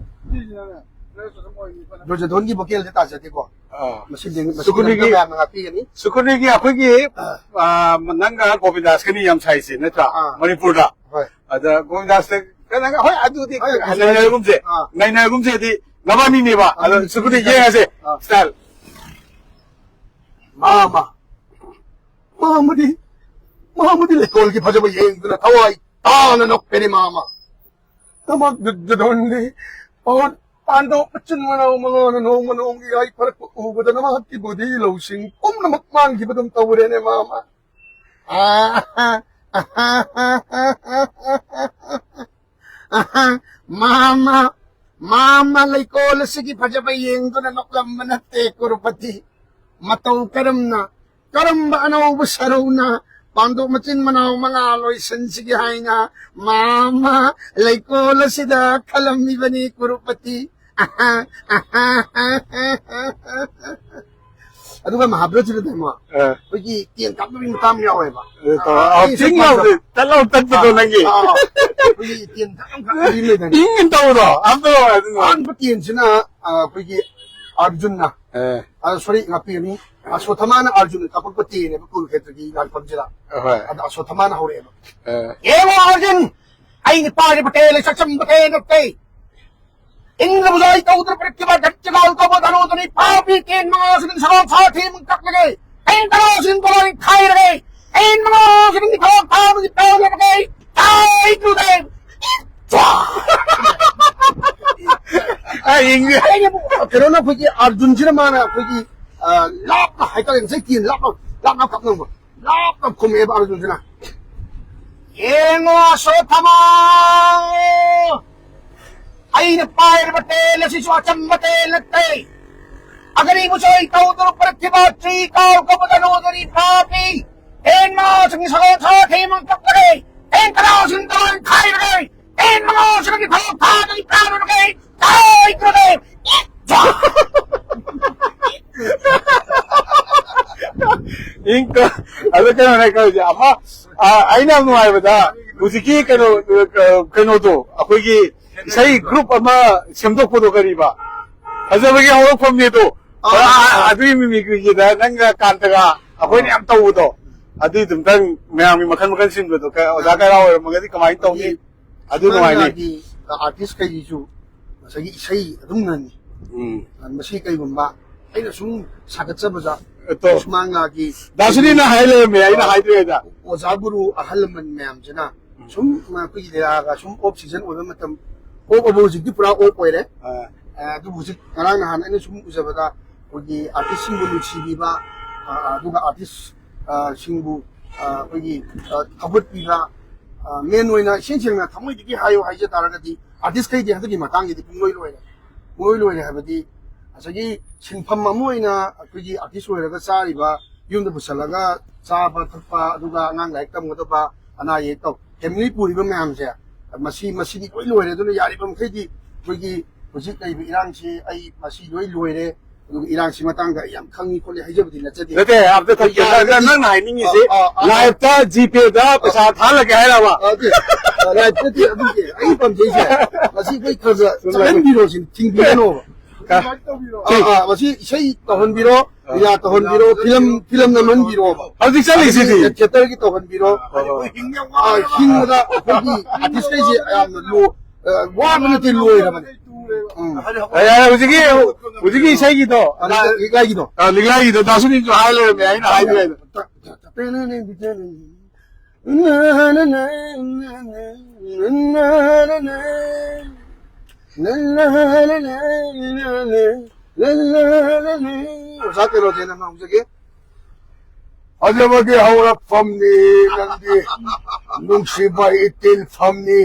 ꯗꯨꯔꯖꯣꯙꯣꯟꯒꯤ ꯚꯣꯀꯦꯜꯗꯤ ꯇꯥꯖꯗꯦꯀꯣ꯫ ꯑꯥ꯫ ꯃꯁꯤꯗꯤ, ꯃꯁꯤꯗꯤ ꯁꯨꯀꯅꯤꯒꯤ, ꯃꯌꯥꯝꯅ ꯉꯥꯛꯄꯤꯒꯅꯤ꯫ ꯁꯨꯀꯅꯤꯒꯤ ꯑꯩꯈꯣꯏꯒꯤ, ꯑꯥ꯫ ꯑꯥ, ꯅꯪꯒ ꯒꯣꯕꯤꯟꯗꯥꯁꯀꯅꯤ ꯌꯥꯝ ꯁꯥꯏꯁꯦ ꯅꯠꯇ꯭ꯔꯥ? ꯑꯥ꯫ ꯃꯅꯤꯄꯨꯔꯗ꯫ ꯍꯣꯏ꯫ ꯑꯗ ꯒꯣꯕꯤꯟꯗꯥꯁꯇ ꯀꯩꯅꯣ, ꯍꯣꯏ, ꯑꯗꯨꯗꯤ ꯍꯣꯏ, ꯍꯣꯏ꯫ ꯅꯩꯅꯔꯒꯨꯝꯁꯦ꯫ ꯑꯥ꯫ ꯅꯩꯅꯔꯒꯨꯝꯁꯦ ꯍꯥꯏꯗꯤ ꯅꯕꯥꯅꯤꯅꯦꯕ꯫ ꯑꯗꯣ ꯑꯥ꯫ ꯁꯨꯀꯅꯤ ꯌꯦꯡꯉꯁꯦ꯫ ꯑꯥ꯫ ꯁ꯭ꯇꯥꯏꯜ꯫ ꯃꯥꯃ꯫ ꯃꯥꯃꯗꯤ, ꯃꯥꯃꯗꯤ ꯂꯩꯀꯣꯜꯒꯤ ꯐꯖꯕ ꯌꯦꯡꯗꯨꯅ ꯊꯋꯥꯏ ꯇꯥꯅ ꯅꯣꯛꯄꯦꯅꯦ ꯃꯥꯃ꯫ ꯅꯃꯥꯛ ꯗꯨ-, ꯗꯨꯗꯣꯟꯗꯤ ꯄꯥꯟ-, ꯄꯥꯟꯗꯣꯞ ꯃꯆꯤꯟ ꯃꯅꯥꯎ ꯃꯉꯥꯅ ꯅꯣꯡꯃ ꯅꯣꯡꯃꯒꯤ ꯌꯥꯏꯐꯔꯛꯄ ꯎꯕꯗ ꯅꯃꯥꯛꯀꯤ ꯕꯨꯙꯤ ꯂꯧꯁꯤꯡ ꯄꯨꯝꯅꯃꯛ ꯃꯥꯡꯈꯤꯕꯗꯨꯝ ꯇꯧꯔꯦꯅꯦ ꯃꯥꯃ꯫ ꯑꯍꯥ, ꯑꯍꯥ, ꯑꯍꯥ, ꯃꯥꯃ, ꯃꯥꯃ ꯂꯩꯀꯣꯜ ꯑꯁꯤꯒꯤ ꯐꯖꯕ ꯌꯦꯡꯗꯨꯅ ꯅꯣꯛꯂꯝꯕ ꯅꯠꯇꯦ ꯀꯨꯔꯨꯄꯇꯤ꯫ ꯃꯇꯧ ꯀꯔꯝꯅ, ꯀꯔꯝꯕ ꯑꯅꯧꯕ ꯁꯔꯧꯅ ꯄꯥꯟꯗꯣꯞ ꯃꯆꯤꯟ ꯃꯅꯥꯎ ꯃꯉꯥ ꯂꯣꯏꯁꯤꯟꯁꯤꯒꯦ ꯍꯥꯏꯅ ꯃꯥꯃ ꯂꯩꯀꯣꯜ ꯑꯁꯤꯗ ꯈꯜꯂꯝꯃꯤꯕꯅꯤ ꯀꯨꯔꯨꯄꯇꯤ꯫ ꯑꯗꯨꯒ ꯃꯍꯥꯚꯥꯔꯠꯁꯤꯗ ꯇꯥꯃꯣ, ꯑ꯫ ꯑꯩꯈꯣꯏꯒꯤ ꯇꯦꯟ ꯀꯥꯞꯅꯕꯒꯤ ꯃꯇꯥꯡ ꯌꯥꯎꯋꯦꯕ꯫ ꯑ, ꯇꯧ-, ꯑ, ꯑꯩ ꯁꯨꯝ ꯇꯤꯡ ꯂꯥꯎꯗꯦ, ꯄꯥꯝꯖꯕ꯫ ꯇꯠ ꯂꯥꯎ ꯇꯠꯄꯗꯣ ꯑ, ꯅꯪꯒꯤ꯫ ꯑ, ꯑ꯫ ꯑꯩꯈꯣꯏꯒꯤ ꯇꯦꯟ ꯀꯥꯞ-, ꯀꯥꯞꯅꯕꯤ ꯂꯩꯗꯥꯏꯅꯦ? ꯏꯪ ꯏꯪ ꯇꯧꯕꯗꯣ, ꯑꯝꯇ ꯇꯧ ꯍꯥꯏꯗꯨꯅ꯫ ꯑꯍꯥꯟꯕ ꯇꯦꯟꯁꯤꯅ, ꯑ, ꯑꯩꯈꯣꯏꯒꯤ ꯑꯔꯖꯨꯟꯅ, ꯑ꯫ ꯑ, sorry, ꯉꯥꯛꯄꯤꯒꯅꯤ꯫ ꯑꯁꯣꯊꯃꯥꯅ ꯑꯔꯖꯨꯟ ꯀꯥꯞꯄꯛꯄ ꯇꯦꯟꯅꯦꯕ ꯀꯨꯔꯨꯈꯦꯇ꯭ꯔꯒꯤ ꯂꯥꯟꯐꯝꯁꯤꯗ꯫ ꯍꯣꯏ꯫ ꯑꯗ ꯑꯁꯣꯊꯃꯥꯅ ꯍꯧꯔꯛꯑꯦꯕ꯫ ꯑ꯫ ꯌꯦꯡꯉꯣ ꯑꯔꯖꯨꯟ, ꯑꯩꯅ ꯄꯥꯏꯔꯤꯕ ꯇꯦꯟ ꯑꯁꯤ ꯑꯆꯝꯕ ꯇꯦꯟ ꯅꯠꯇꯦ꯫ ꯏꯪꯂꯕꯁꯨ ꯑꯩ ꯇꯧꯗ꯭ꯔ ꯄꯤꯔꯛꯈꯤꯕ ꯙꯠꯆꯒꯥꯜ ꯀꯧꯕ ꯙꯅꯨꯗꯨꯅꯤ ꯄꯥꯄꯤ ꯇꯦꯟ ꯃꯉꯥꯁꯤꯅ ꯁꯒꯣꯜ ꯁꯥꯊꯤ ꯑꯃ ꯀꯛꯂꯒꯦ꯫ ꯇꯦꯟ ꯇꯔꯥꯁꯤꯅ ꯇꯣꯔꯥꯏ ꯈꯥꯏꯔꯒꯦ꯫ ꯇꯦꯟ ꯃꯉꯥꯁꯤꯅ ꯊꯕꯛ ꯊꯥꯕꯒꯤ ꯇꯧꯔꯒꯦ꯫ ꯇꯥꯏ ꯇꯨꯗꯦ꯫ ꯏꯠꯆꯥ! ꯑꯩ ꯏꯪ-, ꯑꯩꯅ ꯀꯩꯅꯣꯅ ꯑꯩꯈꯣꯏꯒꯤ ꯑꯔꯖꯨꯟꯁꯤꯅ ꯃꯥꯅ ꯑꯩꯈꯣꯏꯒꯤ, ꯑ, ꯂꯥꯞꯅ ꯍꯥꯏꯇꯥꯔꯦ, ꯉꯁꯥꯏ ꯇꯦꯟ ꯂꯥꯞꯅ, ꯂꯥꯞꯅ ꯀꯥꯞꯅꯕ꯫ ꯂꯥꯞꯅ ꯈꯨꯝꯃꯛꯑꯦꯕ ꯑꯔꯖꯨꯟꯁꯤꯅ꯫ ꯌꯦꯡꯉꯣ ꯑꯁꯣꯊꯃꯥ! ꯑꯩꯅ ꯄꯥꯏꯔꯤꯕ ꯇꯦꯟ ꯑꯁꯤꯁꯨ ꯑꯆꯝꯕ ꯇꯦꯟ ꯅꯠꯇꯦ꯫ ꯑꯒꯅꯤ ꯃꯨꯆꯣꯏ ꯇꯧꯗꯨꯅ ꯄ꯭ꯔꯊꯤꯕꯥ ꯇ꯭ꯔꯤ ꯀꯥꯎ ꯀꯕꯨꯗ ꯅꯣꯗꯨꯔꯤ ꯄꯥꯄꯤ꯫ ꯇꯦꯟ ꯃꯉꯥꯁꯤꯡ ꯁꯒꯣꯜ ꯁꯥꯊꯤ ꯃꯪ ꯇꯞꯄꯒꯦ꯫ ꯇꯦꯟ ꯇꯔꯥꯁꯤꯡ ꯇꯔꯥꯏ ꯈꯥꯏꯔꯒꯦ꯫ ꯇꯦꯟ ꯃꯉꯥꯁꯤꯡꯒꯤ ꯊꯕꯛ ꯊꯥꯗꯒꯤ ꯄꯥꯔꯨꯔꯒꯦ꯫ ꯇꯥꯏ ꯀ꯭ꯔꯗꯦ꯫ ꯏꯠ ꯖꯥ꯫ ꯏꯪ ꯀ-, ꯑꯗꯨ ꯀꯩꯅꯣꯅꯦ ꯀꯧꯔꯤꯁꯦ꯫ ꯑꯃ, ꯑ, ꯑꯩꯅ ꯌꯥꯝ ꯅꯨꯡꯉꯥꯏꯕꯗ ꯍꯧꯖꯤꯛꯀꯤ ꯀꯩꯅꯣ, ꯑ, ꯀꯩꯅꯣꯗꯣ, ꯑꯩꯈꯣꯏꯒꯤ ꯏꯁꯩ group ꯑꯃ ꯁꯦꯝꯗꯣꯛꯄꯗꯣ ꯀꯔꯤꯕ? ꯐꯖꯕꯒꯤ ꯍꯧꯔꯛꯐꯝꯅꯦꯗꯣ꯫ ꯑꯥ, ꯑꯥ, ꯑꯥ꯫ ꯑꯗꯨꯒꯤ mimicryꯒꯤꯗ ꯅꯪꯒ ꯀꯥꯟꯇꯒ ꯑꯩꯈꯣꯏꯅ ꯌꯥꯝ ꯇꯧꯕꯗꯣ꯫ ꯑꯗꯨꯏꯗꯨꯝꯇꯪ ꯃꯌꯥꯝꯒꯤ ꯃꯈꯜ ꯃꯈꯜ ꯁꯤꯟꯕꯗꯣ꯫ ꯀ-, ꯑꯣꯖꯥ ꯀꯩꯔꯥꯎ ꯑꯣꯏꯔꯝꯃꯒꯗꯤ ꯀꯃꯥꯏꯅ ꯇꯧꯅꯤ? ꯑꯗꯨ ꯅꯨꯡꯉꯥꯏꯅꯤ꯫ ꯁꯨꯃꯥꯡꯂꯥꯒꯤ artist ꯈꯩꯁꯤꯁꯨ ꯉꯁꯥꯏꯒꯤ ꯏꯁꯩ ꯑꯗꯨꯝ ꯉꯪꯉꯤ꯫ ꯎꯝ꯫ ꯃꯁꯤ ꯀꯩꯒꯨꯝꯕ ꯑꯩꯅ ꯁꯨꯝ ꯁꯥꯒꯠꯆꯕꯗ ꯑꯗꯣ ꯁꯨꯃꯥꯡꯂꯥꯒꯤ ꯗꯥꯁꯨꯅꯤꯅ ꯍꯥꯏ ꯂꯩꯔꯝꯃꯦ, ꯑꯩꯅ ꯑ, ꯍꯥꯏꯗ꯭ꯔꯤꯉꯩꯗ꯫ ꯑꯣꯖꯥ ꯒꯨꯔꯨ ꯑꯍꯜ ꯂꯃꯟ ꯃꯌꯥꯝꯁꯤꯅ ꯎꯝ꯫ ꯁꯨꯝ ꯑꯩꯈꯣꯏꯒꯤ ꯂꯤꯂꯥꯒ ꯁꯨꯝ off season ꯑꯣꯏꯕ ꯃꯇꯝ, off ꯑꯕꯨ ꯍꯧꯖꯤꯛꯇꯤ ꯄꯨꯔꯥ off ꯑꯣꯏꯔꯦ꯫ ꯑꯥ꯫ ꯑ, ꯑꯗꯨꯕꯨ ꯍꯧꯖꯤꯛ ꯉꯔꯥꯡ ꯅꯍꯥꯟ ꯑꯩꯅ ꯁꯨꯝ ꯎꯖꯕꯗ ꯑꯩꯈꯣꯏꯒꯤ artistꯁꯤꯡꯕꯨ ꯅꯨꯡꯁꯤꯕꯤꯕ, ꯑ, ꯑꯗꯨꯒ artist, ꯑ, ꯁꯤꯡꯕꯨ, ꯑ, ꯑꯩꯈꯣꯏꯒꯤ, ꯑ, ꯊꯧꯒꯠꯄꯤꯕ, ꯑ, main ꯑꯣꯏꯅ ꯏꯁꯦꯡ ꯁꯦꯡꯅ ꯊꯃꯣꯏꯗꯒꯤ ꯍꯥꯏꯌꯨ ꯍꯥꯏꯖ ꯇꯥꯔꯒꯗꯤ artistꯈꯩꯗꯤ ꯍꯟꯗꯛꯀꯤ ꯃꯇꯥꯡꯒꯤꯗꯤ ꯄꯨꯡꯂꯣꯏ ꯂꯣꯏꯔꯦ꯫ ꯄꯨꯡꯂꯣꯏ ꯂꯣꯏꯔꯦ ꯍꯥꯏꯕꯗꯤ ꯉꯁꯥꯏꯒꯤ ꯁꯤꯟꯐꯝ ꯑꯃ ꯑꯣꯏꯅ ꯑꯩꯈꯣꯏꯒꯤ artist ꯑꯣꯏꯔꯒ ꯆꯥꯔꯤꯕ, ꯌꯨꯝꯗ ꯄꯨꯁꯜꯂꯒ ꯆꯥꯕ ꯊꯛꯄ, ꯑꯗꯨꯒ ꯑꯉꯥꯡ ꯂꯥꯏꯔꯤꯛ ꯇꯝꯒꯗꯕ, ꯑꯅꯥ ꯑꯌꯦꯛ ꯇꯧ-, family ꯄꯨꯔꯤꯕ ꯃꯌꯥꯝꯁꯦ, ꯃꯁꯤ, ꯃꯁꯤꯗꯤ ꯂꯣꯏ ꯂꯣꯏꯔꯦ꯫ ꯑꯗꯨꯅ ꯌꯥꯔꯤꯕ ꯃꯈꯩꯗꯤ ꯑꯩꯈꯣꯏꯒꯤ ꯍꯧꯖꯤꯛ ꯂꯩꯔꯤꯕ ꯏꯔꯥꯡꯁꯤ ꯑꯩ ꯃꯁꯤ ꯂꯣꯏ ꯂꯣꯏꯔꯦ꯫ ꯑꯗꯨꯒ ꯏꯔꯥꯡꯁꯤ ꯃꯇꯥꯡꯗ ꯑꯩ ꯌꯥꯝ ꯈꯪꯉꯤ ꯈꯣꯠꯂꯤ ꯍꯥꯏꯖꯕꯗꯤ ꯅꯠꯆꯗꯦ꯫ ꯅꯠꯇꯦ, ꯑꯝꯇ ꯊꯝꯕꯤꯌꯨ꯫ ꯌꯥꯔꯒꯗꯤ ꯅꯪ, ꯅꯪꯅ ꯍꯥꯏꯅꯤꯡꯉꯤꯁꯦ ꯑ, ꯑ, ꯑ, liveꯇ GPayꯗ ꯄꯩꯁꯥ ꯊꯥꯍꯜꯂꯒꯦ ꯍꯥꯏꯔꯕ? ꯑ, ꯑꯗꯨ, ꯑ, liveꯇꯗꯤ ꯑꯗꯨꯒꯤ ꯑꯩ ꯄꯥꯝꯖꯩꯁꯦ꯫ ꯃꯁꯤ ꯑꯩꯈꯣꯏ ꯈꯔ ꯈꯔ ꯆꯠꯍꯟꯕꯤꯔꯣ ꯁꯤꯅꯤ, ꯊꯤꯡꯕꯤꯒꯅꯣꯕ꯫ ꯀ-, ꯑꯥ, ꯑꯥ, ꯃꯁꯤ ꯏꯁꯩ ꯇꯧꯍꯟꯕꯤꯔꯣ, ꯑꯥ꯫ ꯂꯤꯂꯥ ꯇꯧꯍꯟꯕꯤꯔꯣ, ꯐꯤꯂꯝ, ꯐꯤꯂꯝ ꯅꯝꯍꯟꯕꯤꯔꯣꯕ꯫ ꯍꯧꯖꯤꯛ ꯆꯠꯂꯤꯁꯤꯗꯤ꯫ ꯑꯗꯒꯤ theatreꯒꯤ ꯇꯧꯍꯟꯕꯤꯔꯣ꯫ ꯍꯣꯏ, ꯍꯣꯏ꯫ ꯑꯥ, ꯍꯤꯡꯕꯗ ꯑꯩꯈꯣꯏꯒꯤ artistꯈꯩꯁꯦ ꯌꯥꯝꯅ ꯂꯨ-, ꯑ, ꯋꯥꯕ ꯅꯠꯇꯦ, ꯂꯣꯏꯔꯕꯅꯦ꯫ ꯎꯝ꯫ ꯌꯥꯔꯦ, ꯌꯥꯔꯦ, ꯍꯧꯖꯤꯛꯀꯤ, ꯍꯧꯖꯤꯛꯀꯤ ꯏꯁꯩꯒꯤꯗꯣ꯫ ꯑ, ꯂꯤꯛ-, ꯂꯤꯛꯂꯥꯏꯒꯤꯗꯣ꯫ ꯑ, ꯂꯤꯛꯂꯥꯏꯒꯤꯗꯣ, ꯗꯥꯁꯨꯅꯤꯁꯨ ꯍꯥꯏ ꯂꯩꯔꯝꯃꯦ, ꯑꯩꯅ ꯍꯥꯏꯗ꯭ꯔꯤꯉꯩꯗ꯫ ꯑꯣꯖꯥ ꯀꯩꯅꯣꯁꯦ ꯅꯪ ꯍꯧꯖꯒꯦ꯫ ꯐꯖꯕꯒꯤ ꯍꯧꯔꯛꯐꯝꯅꯤ ꯅꯪꯗꯤ, ꯅꯨꯡꯁꯤꯕ ꯏꯇꯤꯜꯐꯝꯅꯤ,